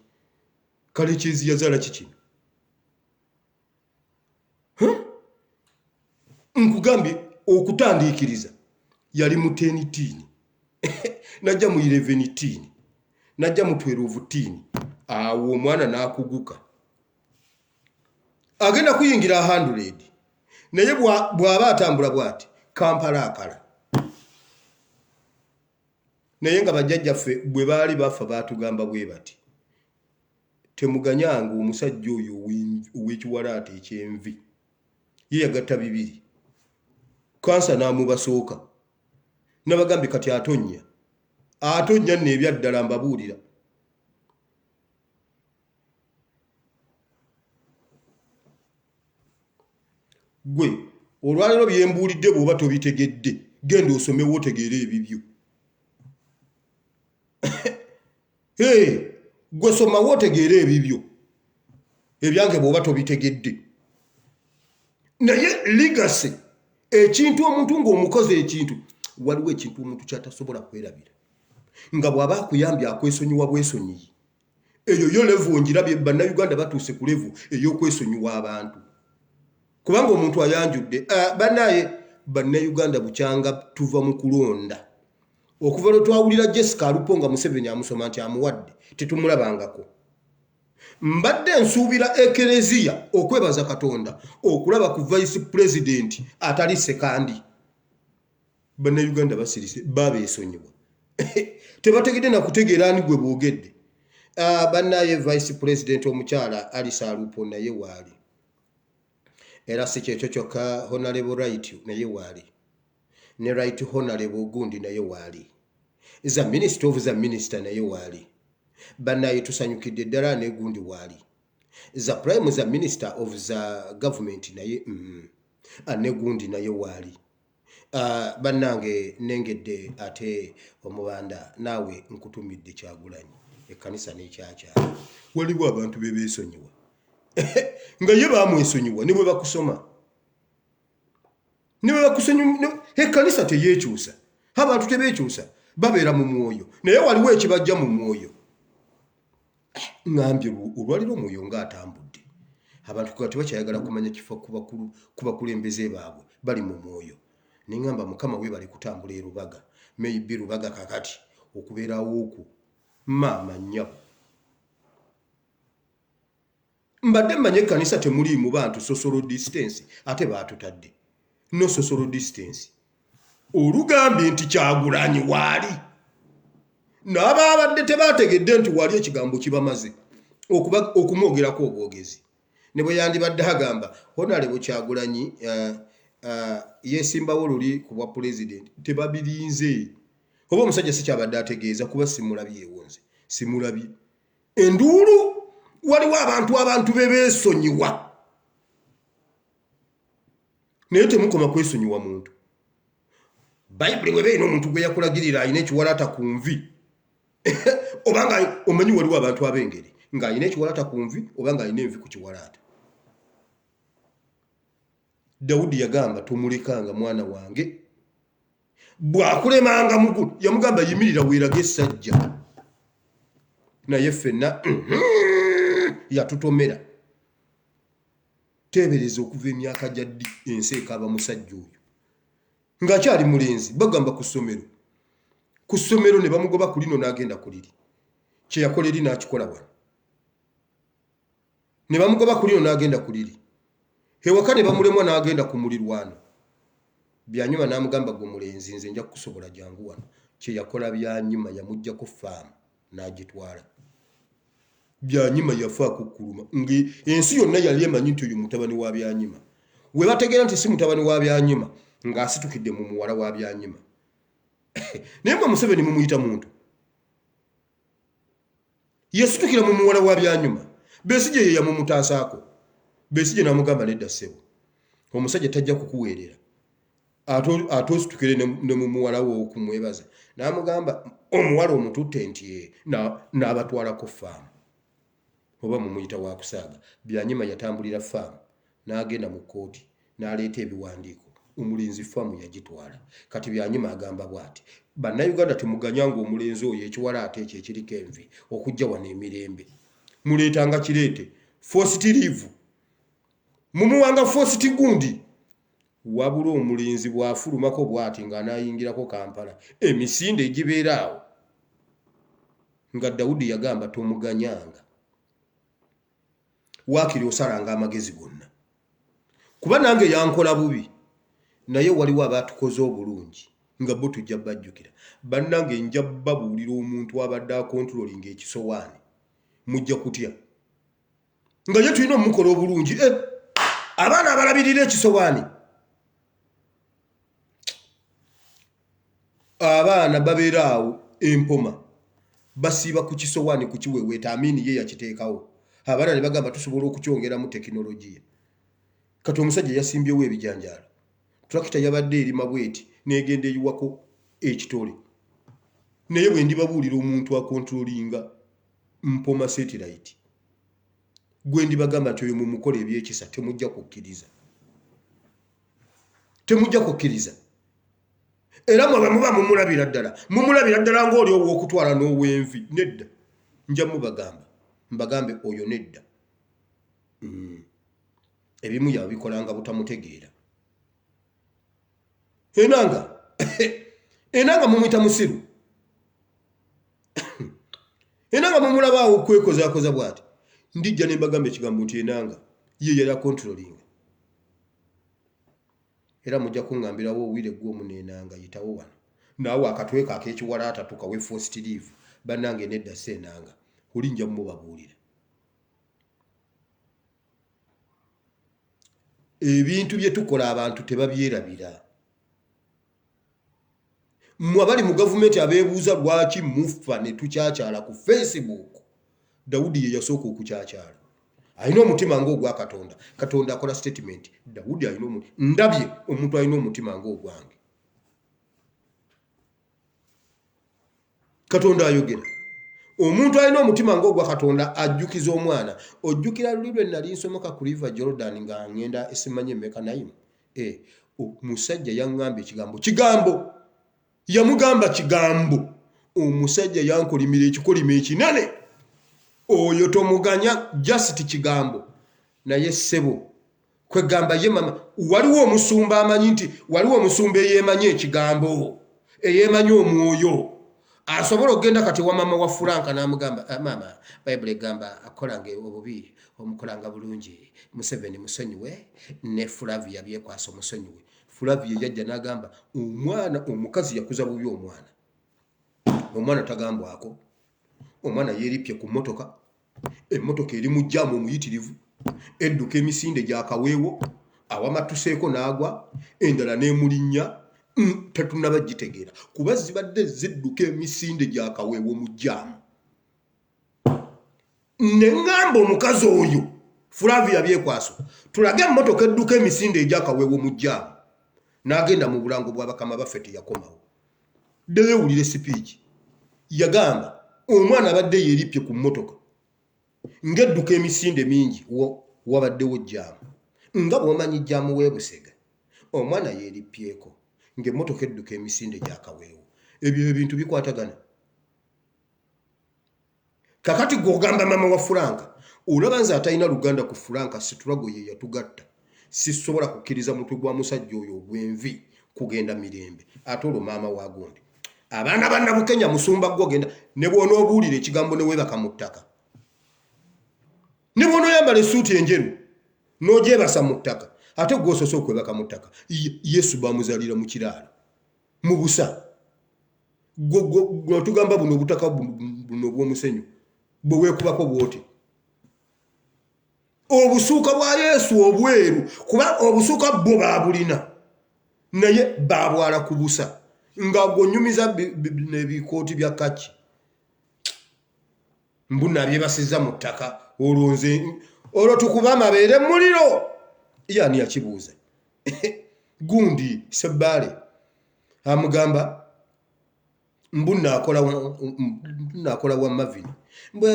Kalekyezi yazaala kiki? Nkugambye okutandiikiriza yali mu 10 tiini, najja mu 11 tiini, najja mu 12 tiini, awo omwana n'akuguka agenda kuyingira 100. Naye bw'aba atambula bw'ati Kampala akala. Naye nga bajjajjaffe bwe baali bafa baatugamba bwe bati, Temuganyanga omusajja oyo ow'ekiwalaata eky'envi. Ye yagatta bibiri. Kansa n'amubasooka. Nabagambye kati atonnya. Atonnya nno ebyaddala mbabuulira. Gwe olwaleero byembuulidde bw'oba tobitegedde genda osomewo otegeere ebibyo. Gwe somawo otegeere ebibyo, ebyange bw'oba tobitegedde. Naye legacy, ekintu omuntu ng'omukoze ekintu, waliwo ekintu omuntu ky'atasobola kwerabira nga bw'aba akuyambye akwesonyiwa bwesonyiyi. Eyo yo level ngirabye, Bannayuganda batuuse ku level ey'okwesonyiwa abantu, kubanga omuntu ayanjudde. Bannaaye Bannayuganda bukyanga tuva mu kulonda, okuva lwe twawulira Jessica Alupo nga Museveni amusoma nti amuwadde, tetumulabangako. Mbadde nsuubira Ekereziya okwebaza Katonda okulaba ku vice president atali Ssekandi. Bannayuganda basirise, babeesonyiwa, tebategedde na kutegeera ani gwe boogedde. Bannaye vice president omukyala Alice Alupo naye waali, era si kyekyo kyokka, Honorable Right naye waali, ne Right Honorable gundi naye waali, za minister of za minister naye waali. Bannaye tusanyukidde ddala, ne gundi waali, za prime za minister of za government naye ne gundi naye waali. Bannange nengedde ate omubanda naawe nkutumidde Kyagulanyi ekkanisa n'ekyakyala. Waliwo abantu be beesonyiwa nga ye bamwesonyiwa ne bwe bakusoma ne bwe bakusonyiwa. Ekkanisa teyeekyusa, abantu tebeekyusa, babeera mu mwoyo, naye waliwo ekibajja mu mwoyo. Ŋŋambye olwaliro omwoyo ng'atambudde, abantu kuba tebakyayagala kumanya kifa ku bakulembeze baabwe, bali mu mwoyo. Ne ŋŋamba Mukama weebale kutambula e Lubaga, maybe Lubaga kakati okubeerawo okwo maama nnyabo. Mbadde mmanyi ekkanisa temuliimu bantu social distance, ate baatutadde no social distance. Olugambye nti Kyagulanyi waali, n'abaabadde tebaategedde nti waali, ekigambo kibamaze okumwogerako obwogezi. Ne bwe yandibadde agamba Honorable Kyagulanyi yeesimbawo luli ku bwa pulezidenti, tebabirinze. Oba omusajja si kyabadde ategeeza, kuba simulabyewo, nze simulabye enduulu. Waliwo abantu be beesonyiwa, naye temukoma kwesonyiwa muntu. Bayibuli bweba erina omuntu gwe yakulagirira alina ekiwalaata ku nvi, oba nga omanyi waliwo abantu ab'engeri ng'alina ekiwalaata ku nvi oba ng'alina envi ku kiwalaata. Dawudi yagamba tomulekanga mwana wange bw'akulemanga mugulu, yamugamba yimirira weerage essajja, naye ffenna yatutomera. Teebereza okuva emyaka gya ddi ensi ekaaba musajja oyo ng'akyali mulenzi, bagamba ku ssomero, ku ssomero ne bamugoba ku lino n'agenda ku liri, kye yakola eri n'akikola wano, ne bamugoba ku lino n'agenda ku liri, ewaka ne bamulemwa n'agenda ku mulirwano. Byanyuma n'amugamba gwe mulenzi nze nja kukusobola, jangu wano. Kye yakola Byanyuma yamuggyako faamu n'agitwala. Byanyima yafa akukkuluma ng'ensi yonna yali emanyi nti oyo mutabani wa Byanyima. We bategeera nti si mutabani wa Byanyima ng'asitukidde mu muwala wa Byanyima. Naye mwe Museveni mumuyita muntu, yasitukira mu muwala wa Byanyuma. Besigye ye yamumutaasaako. Besigye n'amugamba nedda ssebo, omusajja tajja kukuweerera ate ositukire ne mu muwala wo okumwebaza. N'amugamba omuwala omututte nti n'abatwalako faamu, oba mumuyita wa kusaaga. Byanyima yatambulira faamu n'agenda mu kkooti n'aleeta ebiwandiiko, omulenzi faamu yagitwala. Kati Byanyima agamba bw'ati, Bannayuganda temuganyanga omulenzi oyo ekiwalaata ekyo ekiriko envi okujja wano emirembe. Muleetanga kireete forced leave, mumuwanga forced gundi. Wabula omulenzi bw'afulumako bw'ati ng'anaayingirako Kampala, emisinde egibeera awo nga Dawudi yagamba tomuganyanga, waakiri osalanga amagezi gonna, kuba nange yankola bubi. Naye waliwo abaatukoze obulungi nga bo tujja bajjukira. Bannange nja babuulira omuntu abadde akontulolinga ekisowaani, mujja kutya nga ye tulina omukola obulungi. Eh, abaana abalabirira ekisowaani, abaana babeera awo empoma basiiba ku kisowaani kukiweweeta. Amiini ye yakiteekawo, abaana ne bagamba tusobola okukyongeramu tekinologiya. Kati omusajja yasimbyewo ebijanjaalo, tulakita yabadde erima bweti n'egenda eyiwako ekitole. Naye bwe ndibabuulira omuntu akontulolinga Mpoma Satellite gwe ndibagamba nti oyo mumukola ebyekisa, temujja kukkiriza, temujja kukkiriza. Era mwe muba mumulabira ddala, mumulabira ddala ng'oli ow'okutwala n'ow'envi. Nedda, nja mubagamba, mbagambe oyo nedda. Ebimu yabikolanga butamutegeera. Enanga enanga mumuyita musiru, enanga mumulaba awo kwekozakoza bwati. Ndijja ne mbagamba ekigambo nti enanga ye yali akontrolinga. Era mujja kuŋŋambirawo owire gwe omu n'enanga yitawo wano naawe akatweka ak'ekiwalaata tukawe first leave. Bannange nedda, si enanga oli, nja mubabuulira. Ebintu bye tukola abantu tebabyerabira. Mmwe abali mu gavumenti abeebuuza lwaki mufa ne tukyakyala ku Facebook, Dawudi ye yasooka okukyakyala. Alina omutima ng'ogwa Katonda. Katonda akola statement, Dawudi alina omutima, ndabye omuntu alina omutima ng'ogwange. Katonda ayogera, omuntu alina omutima ng'ogwa Katonda ajjukiza omwana. Ojjukira luli lwe nali nsomoka ku River Jordan nga ngenda esimanyi emeka nayimu, eh, omusajja yaŋŋamba ekigambo, kigambo yamugamba kigambo. Omusajja yankolimira ekikolimo ekinene. Oyo tomuganya, just kigambo. Naye ssebo, kwegamba ye mama, waliwo omusumba amanyi nti waliwo omusumba eyeemanyi ekigambo, eyeemanyi omwoyo, asobola okugenda kati ewa mama wa Furanka n'amugamba, ah, maama, Bayibuli egamba akolanga obubi omukolanga bulungi, Museveni musonyiwe, ne Flavia byekwasa omusonyiwe. Flavia yajja n'agamba omwana, omukazi yakuza bubi omwana, omwana tagambwako, omwana yeerippye ku mmotoka, emmotoka eri mu jjaamu omuyitirivu, edduka emisinde gya kaweewo, awamatuseeko n'agwa, endala n'emulinnya. Tetunnaba gitegeera kuba zibadde zidduka emisinde gya kaweewo mu jjaamu. Ne ŋŋamba omukazi oyo Flavia Byekwaso, tulage emmotoka edduka emisinde egy'akaweewo mu jjaamu. N'agenda mu bulango bwa bakama baffe, teyakomawo. Ddeyo owulire sipiiki. Yagamba omwana abadde yeerippye ku mmotoka ng'edduka emisinde mingi, wabaddewo jjaamu nga bw'omanyi jjaamu w'e Busega, omwana yeerippyeko ng'emmotoka edduka emisinde gy'akaweewo. Ebyo ebintu bikwatagana. Kakati gwe ogamba mama wa Furanka, olaba nze atalina luganda ku Furanka, situlago ye yatugatta, sisobola kukkiriza mutwe gwa musajja oyo ogw'envi kugenda mirembe. Ate olwo maama wa gundi, abaana ba Nabukenya, musumba gwe ogenda ne bw'onoobuulira ekigambo ne weebaka mu ttaka, ne bw'onooyambala essuuti enjeru n'ogyebasa mu ttaka, ate gwe osoose okwebaka mu ttaka. Yesu bamuzaalira mu kiraalo mu busa. Gwe otugamba buno obutaka buno obw'omusenyu bwe weekubako bw'oti, obusuuka bwa Yesu obweru, kuba obusuuka bwo baabulina naye baabwala ku busa, nga gwonyumiza ebikooti bya kaki mbu nabyebasizza mu ttaka. Olwo nze olwo tukuba amabeere muliro. Yani yakibuuza gundi Sebbaale, amugamba mbu naakola wa Mavini, mbwe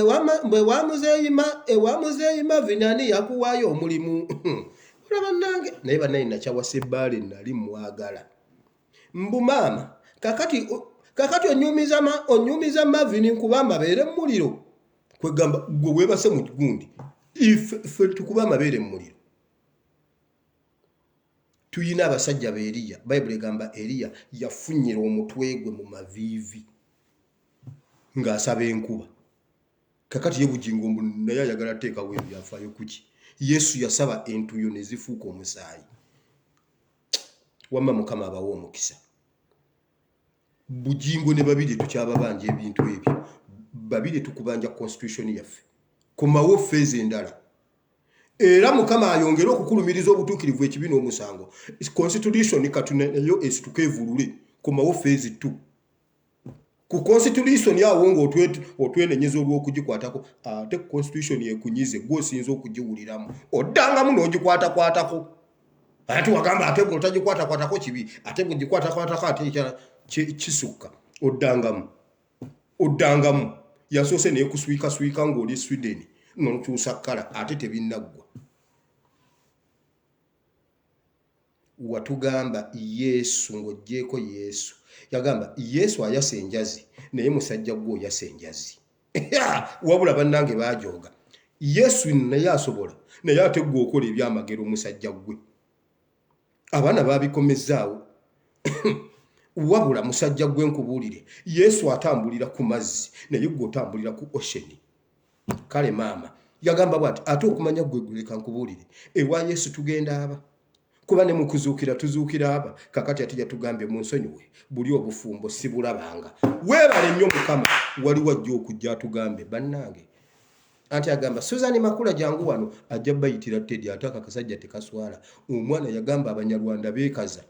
ewa muzeeyi Mavini, ani yakuwaayo omulimu? Ola bannange, naye bannaye nakyawa Sebbaale, nali mwagala. Mbu maama, kakati kakati onyumiza Mavini nkuba amabeere mu muliro. Kwegamba gwe weebase mu gundi, ffe tukuba amabeere mu muliro. Tuyina abasajja ba Eriya. Bayibuli egamba Eriya yafunyira omutwe gwe mu maviivi ng'asaba enkuba. Kakati ye Bugingo mbu naye ayagala teekawo ebyafaayo kuki? Yesu yasaba entuuyo ne zifuuka omusaayi. Wamma Mukama abawe omukisa. Bugingo ne Babirye tukyababanja ebintu ebyo. Babirye tukubanja constitution yaffe. Komawo feeza endala. Era Mukama ayongere okukulumiriza obutuukirivu ekibi n'omusango. Constitution kati nayo esituke evulule. Komawo feezi 2. Ku constitution awo ng'otwenenyeza olw'okugikwatako, ate constitution ekunyize gwe osinza okugiwuliramu oddangamu n'ogikwatakwatako. Ate wagamba ate bw'otagikwatakwatako kibi, ate bw'ogikwatakwatako ate ekyala kisukka, oddangamu oddangamu. Yasoose neekuswikaswika ng'oli Sweden n'okyusa kkala ate tebinnaggwa. Watugamba Yesu ng'oggyeeko Yesu. Yagamba Yesu ayasa enjazi naye musajja gwe oyasa enjazi. Wabula bannange baajooga. Yesu naye asobola naye ate gwe okola ebyamagero musajja gwe. Abaana baabikomezzaawo. Wabula musajja gwe nkubuulire Yesu atambulira ku mazzi naye gwe otambulira ku ocean. Kale maama yagamba bwati ate okumanya gwe guleka nkubuulire ewa Yesu tugenda aba kuba ne mukuzuukira tuzuukira aba kakati ate yatugambye munsonyiwe buli obufumbo sibulabanga. Weebale nnyo Mukama waliwo ajja okujja atugambe bannange anti agamba Susan Makula jangu wano ajja bayitira Teddy ate akakasajja tekaswala. Omwana yagamba Abanyarwanda beekaza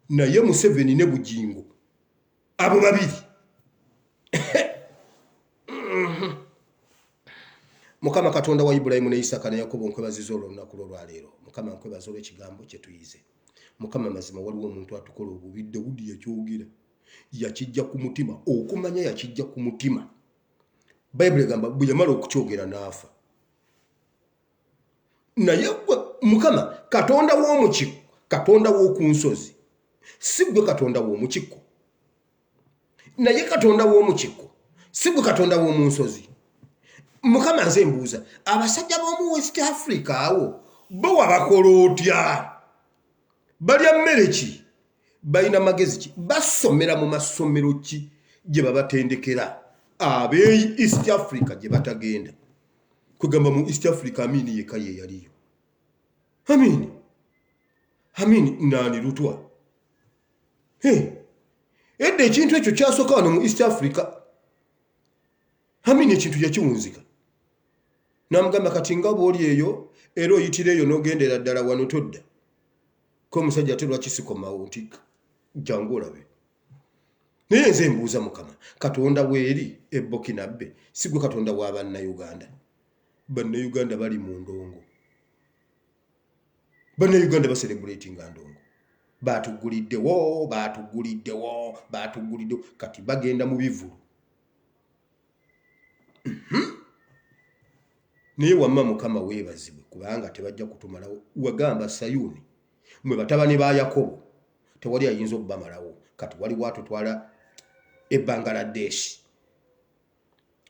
naye Museveni ne Bugingo abo babiri. Mukama Katonda wa Ibulayimu ne Isaka ne Yakobo nkwebaziza olw'olunaku lwo lwaleero. Mukama nkwebaza olw'ekigambo kye tuyize. Mukama mazima waliwo omuntu atukola obubi. Dawudi yakyogera, yakijja ku mutima, okumanya yakijja ku mutima. Bayibuli egamba bwe yamala okukyogera n'afa. Naye gwe Mukama Katonda w'omukikko, Katonda w'oku nsozi, si gwe Katonda w'omukikko. Naye Katonda w'omukikko, si gwe Katonda w'omu nsozi. Mukama nze mbuuza, abasajja b'omu West Africa awo bo wabakola otya? Balya mmere ki? Balina magezi ki? Basomera mu masomero ki gye babatendekera ab'e East Africa gye batagenda? Kwegamba mu East Africa Amini yekka ye yaliyo. Amini, Amini nani Lutwa? Hey, edda ekintu ekyo kyasooka wano mu East Africa. Amini ekintu yakiwunzika n'amugamba kati nga bw'oli eyo era oyitira eyo n'ogendera ddala wano todda. Ko omusajja ate lwaki sikomawo nti jangu olabe. Naye nze mbuuza Mukama Katonda weeri e Burkinabe si gwe Katonda wa Bannayuganda? Bannayuganda bali mu ndongo. Bannayuganda baserebuletinga ndongo. Baatuguliddewo, baatuguliddewo, baatuguliddewo kati bagenda mu bivulu. Naye wamma Mukama weebazibwe kubanga tebajja kutumalawo. Wagamba Sayuuni, mwe batabani ba Yakobo, tewali ayinza okubamalawo. Kati waliwo atutwala e Bangladesh.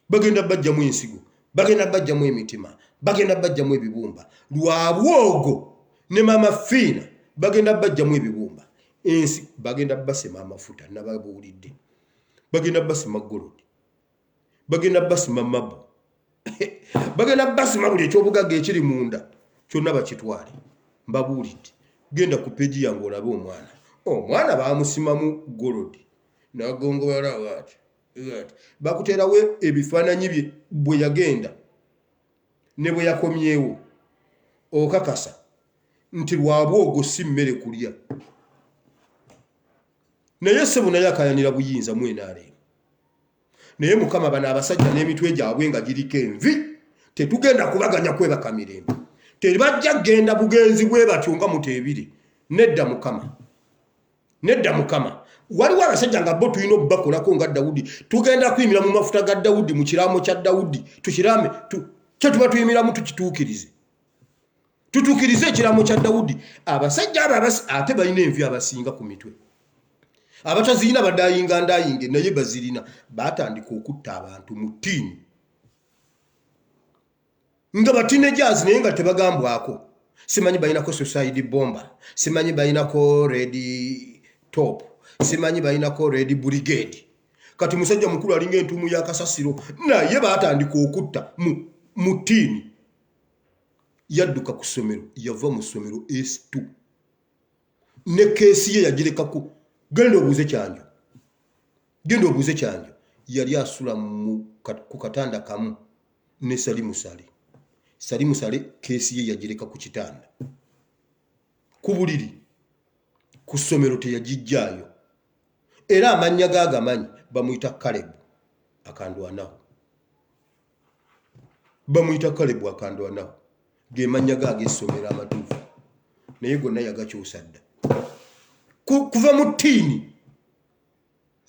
Bagenda bajjamu ensigo, bagenda bajjamu emitima, bagenda bajjamu ebibumba. Lwabwogo ne Mama Fiina bagenda bajjamu ebibumba. Ensi bagenda basima amafuta, nababuulidde. Bagenda basima gold, bagenda basima mabu, bagenda basima buli ekyobugagga ekiri munda kyonna bakitwale. Mbabuulidde, genda ku peegi yange olabe omwana. Omwana baamusimamu gold n'agongobala bw'ati bw'ati. Bakuteerawo ebifaananyi bye bwe yagenda ne bwe yakomyewo, okakasa nti lwabwogo si mmere kulya. Naye ssebo naye akayanira buyinza mu NRM. Naye Mukama bano abasajja n'emitwe gyabwe nga giriko envi tetugenda kubaganya kwebaka mirembe. Tebajja kugenda bugenzi bwe batyo nga muteebiri. Nedda Mukama. Nedda Mukama. Waliwo abasajja nga bo tulina okubakolako nga Dawudi. Tugenda kuyimira mu mafuta ga Dawudi, mu kiraamo kya Dawudi. Tukiraame, kye tuba tuyimiramu tukituukirize. Tutuukirize ekiraamo kya Dawudi. Abasajja abo ate balina envi abasinga ku mitwe. Abatazirina badayinga ndayinge naye bazirina. Baatandika okutta abantu mu ttiimu nga ba teenagers naye nga tebagambwako. Simanyi balinako suicide bomber, simanyi balinako red top, simanyi balinako red brigade. Kati musajja mukulu alinga entuumu ya kasasiro naye baatandika okutta mu ttiini. Yadduka ku ssomero, yava mu ssomero S2. Ne keesi ye yagirekaku. Genda obuuze Kyanjo, genda obuuze Kyanjo. Yali asula ku katanda kamu ne Salimu Sale. Salimu Sale keesi ye yagireka ku kitanda, ku buliri, ku ssomero teyagijjaayo. Era amannya ge agamanyi, bamuyita Kalebu Akandwanaho, bamuyita Kalebu Akandwanaho, ge mannya ge ag'essomero amatuufu, naye gonna yagakyusa dda kuva mu tiini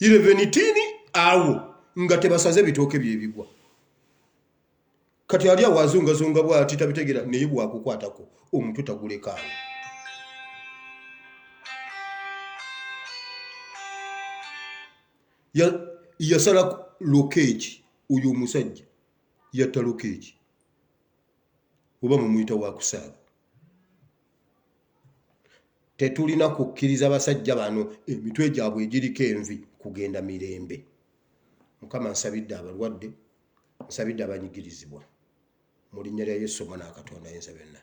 11 tiini awo nga tebasaze bitooke byebigwa. Kati ali awo azungazunga bwati tabitegera, naye bwakukwatako omutwe tagulekaayo. Yasala lokeeki oyo omusajja, yatta lokeeki oba mumuyita wakusaaga. Tetulina kukkiriza basajja bano emitwe gyabwe egiriko envi kugenda mirembe. Mukama, nsabidde abalwadde, nsabidde abanyigirizibwa, mu linnya lya Yesu Omwana wa Katonda ayinza byonna.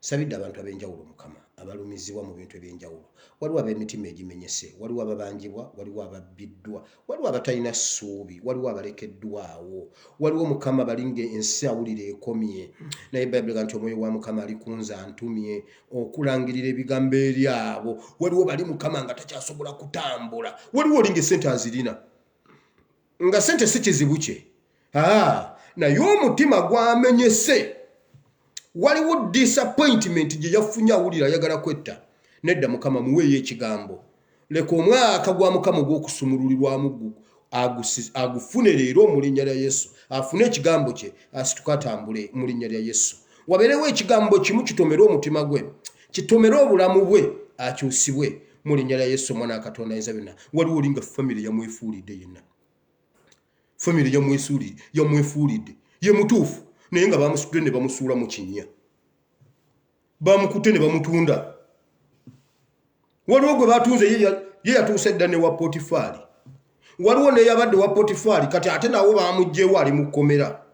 Nsabidde abantu ab'enjawulo, Mukama, abalumizibwa mu bintu eby'enjawulo. Waliwo ab'emitima egimenyese, waliwo ababanjibwa, waliwo ababbiddwa, waliwo abatalina ssuubi, waliwo abalekeddwawo, waliwo, Mukama, bali nga ensi awulira ekomye. Naye Bayibuli ega nti omwoyo wa Mukama ali ku nze, antumye okulangirira ebigambo eri abo. Waliwo bali, Mukama, nga takyasobola kutambula. Waliwo oli nga esente azirina, nga sente si kizibu kye, naye omutima gwamenyese. Waliwo disappointment gye yafunye, awulira ayagala kwetta. Nedda, Mukama, muweeyo ekigambo. Leka omwaka gwa Mukama ogw'okusumululirwamu agufune leero mu linnya lya Yesu. Afune ekigambo kye, asituke atambule mu linnya lya Yesu. Wabeerewo ekigambo kimu kitomere omutima gwe, kitomere obulamu bwe, akyusibwe mu linnya lya Yesu Omwana wa Katonda ayinza byonna. Waliwo oli nga famire yamwefuulidde yenna, famire yamwefuulidde ye mutuufu, naye nga bamusitudde ne bamusuula mu kinnya, bamukutte ne bamutunda. Waliwo gwe batunze, ye yatuuse edda ne wa Potifaali. Waliwo neyabadde wa Potifaali, kati ate nawo bamuggyewo, ali mu kkomera.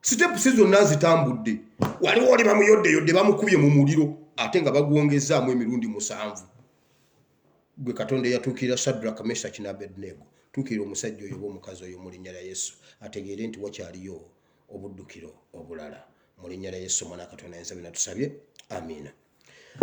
Steps zonna zitambudde. Waliwo oli bamuyoddeyodde, bamukubye mu muliro, ate nga bagwongezaamu emirundi 7. Gwe Katonda eyatuukirira Shadraka, Meshaki ne Abednego, tuukirira omusajja oyo oba omukazi oyo mu linnya lya Yesu, ategeere nti wakyaliyo obuddukiro obulala. Mu linnya lya Yesu Omwana wa Katonda ayinza byonna tusabye, amiina.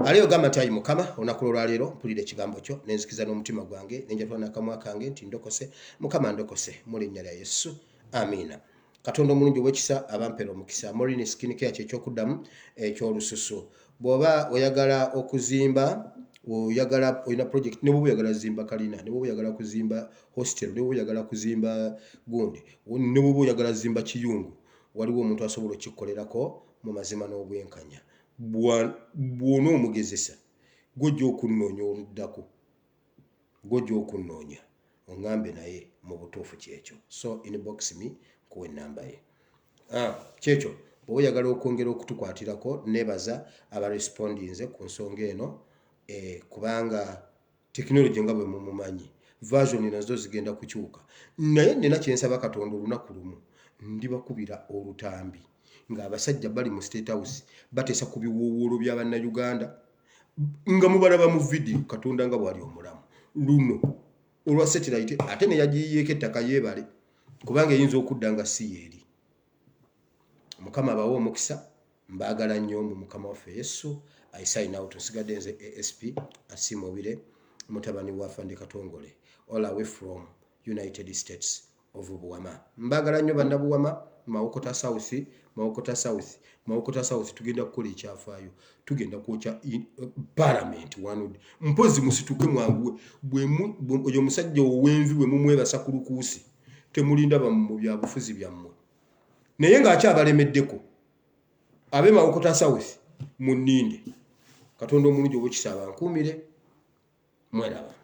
Aleyo gamba nti, ayi Mukama, olunaku lwolwaleero mpulira ekigambo kyo, nenzikiriza n'omutima gwange, nenjatula n'akamwa kange nti ndokose. Mukama, ndokose mu linnya lya Yesu, amiina. Katonda omulungi ow'ekisa abampera omukisa. Morini Skin Care kyekyokuddamu ekyolususu. Bw'oba oyagala okuzimba, oyagala, olina project, ne bwoba oyagala zimba kalina, ne bwoba oyagala kuzimba hostel, ne bwoba oyagala kuzimba gundi, ne bwoba oyagala zimba kiyungu, waliwo omuntu asobola okukikolerako mu mazima n'obwenkanya. Bw'ona omugezesa, gwojja okunnoonya oluddako, gwojja okunnoonya oŋŋambe, naye mu butuufu kyekyo. So inbox me, nkuwa ennamba ye. Kyekyo. Bw'oba oyagala okwongera okutukwatirako, neebaza abarespondinze ku nsonga eno, kubanga tekinologi nga bwe mumumanyi, version nazo zigenda kukyuka. Naye nina kyensaba Katonda, olunaku lumu ndibakubira olutambi ng'abasajja bali mu State House bateesa ku biwoowoolo bya Bannayuganda nga mubalaba mu vidiyo. Katonda nga bw'ali omulamu, luno olwa satellite ate neyagiyiyeeko ettaka yeebale, kubanga eyinza okudda nga si yeeri. Mukama abawe omukisa. Mbaagala nnyo mu Mukama waffe Yesu. I sign out. Nsigadde nze Asp Asimobire, mutabani wa Fande Katongole, all away from United States of Buwama. Mbaagala nnyo Bannabuwama, Mawokota South, Mawokota South, Mawokota South. Tugenda kukola ekyafaayo, tugenda kwokya parliament one. Mpozi musituke mwanguwe. Oyo omusajja ow'envi bwe mumwebasa ku lukuusi, temulindaba mu byabufuzi byammwe, naye ng'akyabalemeddeko. Abe Mawokota South, munninde. Katonda omulungi ow'ekisa abankuumire. Mweraba.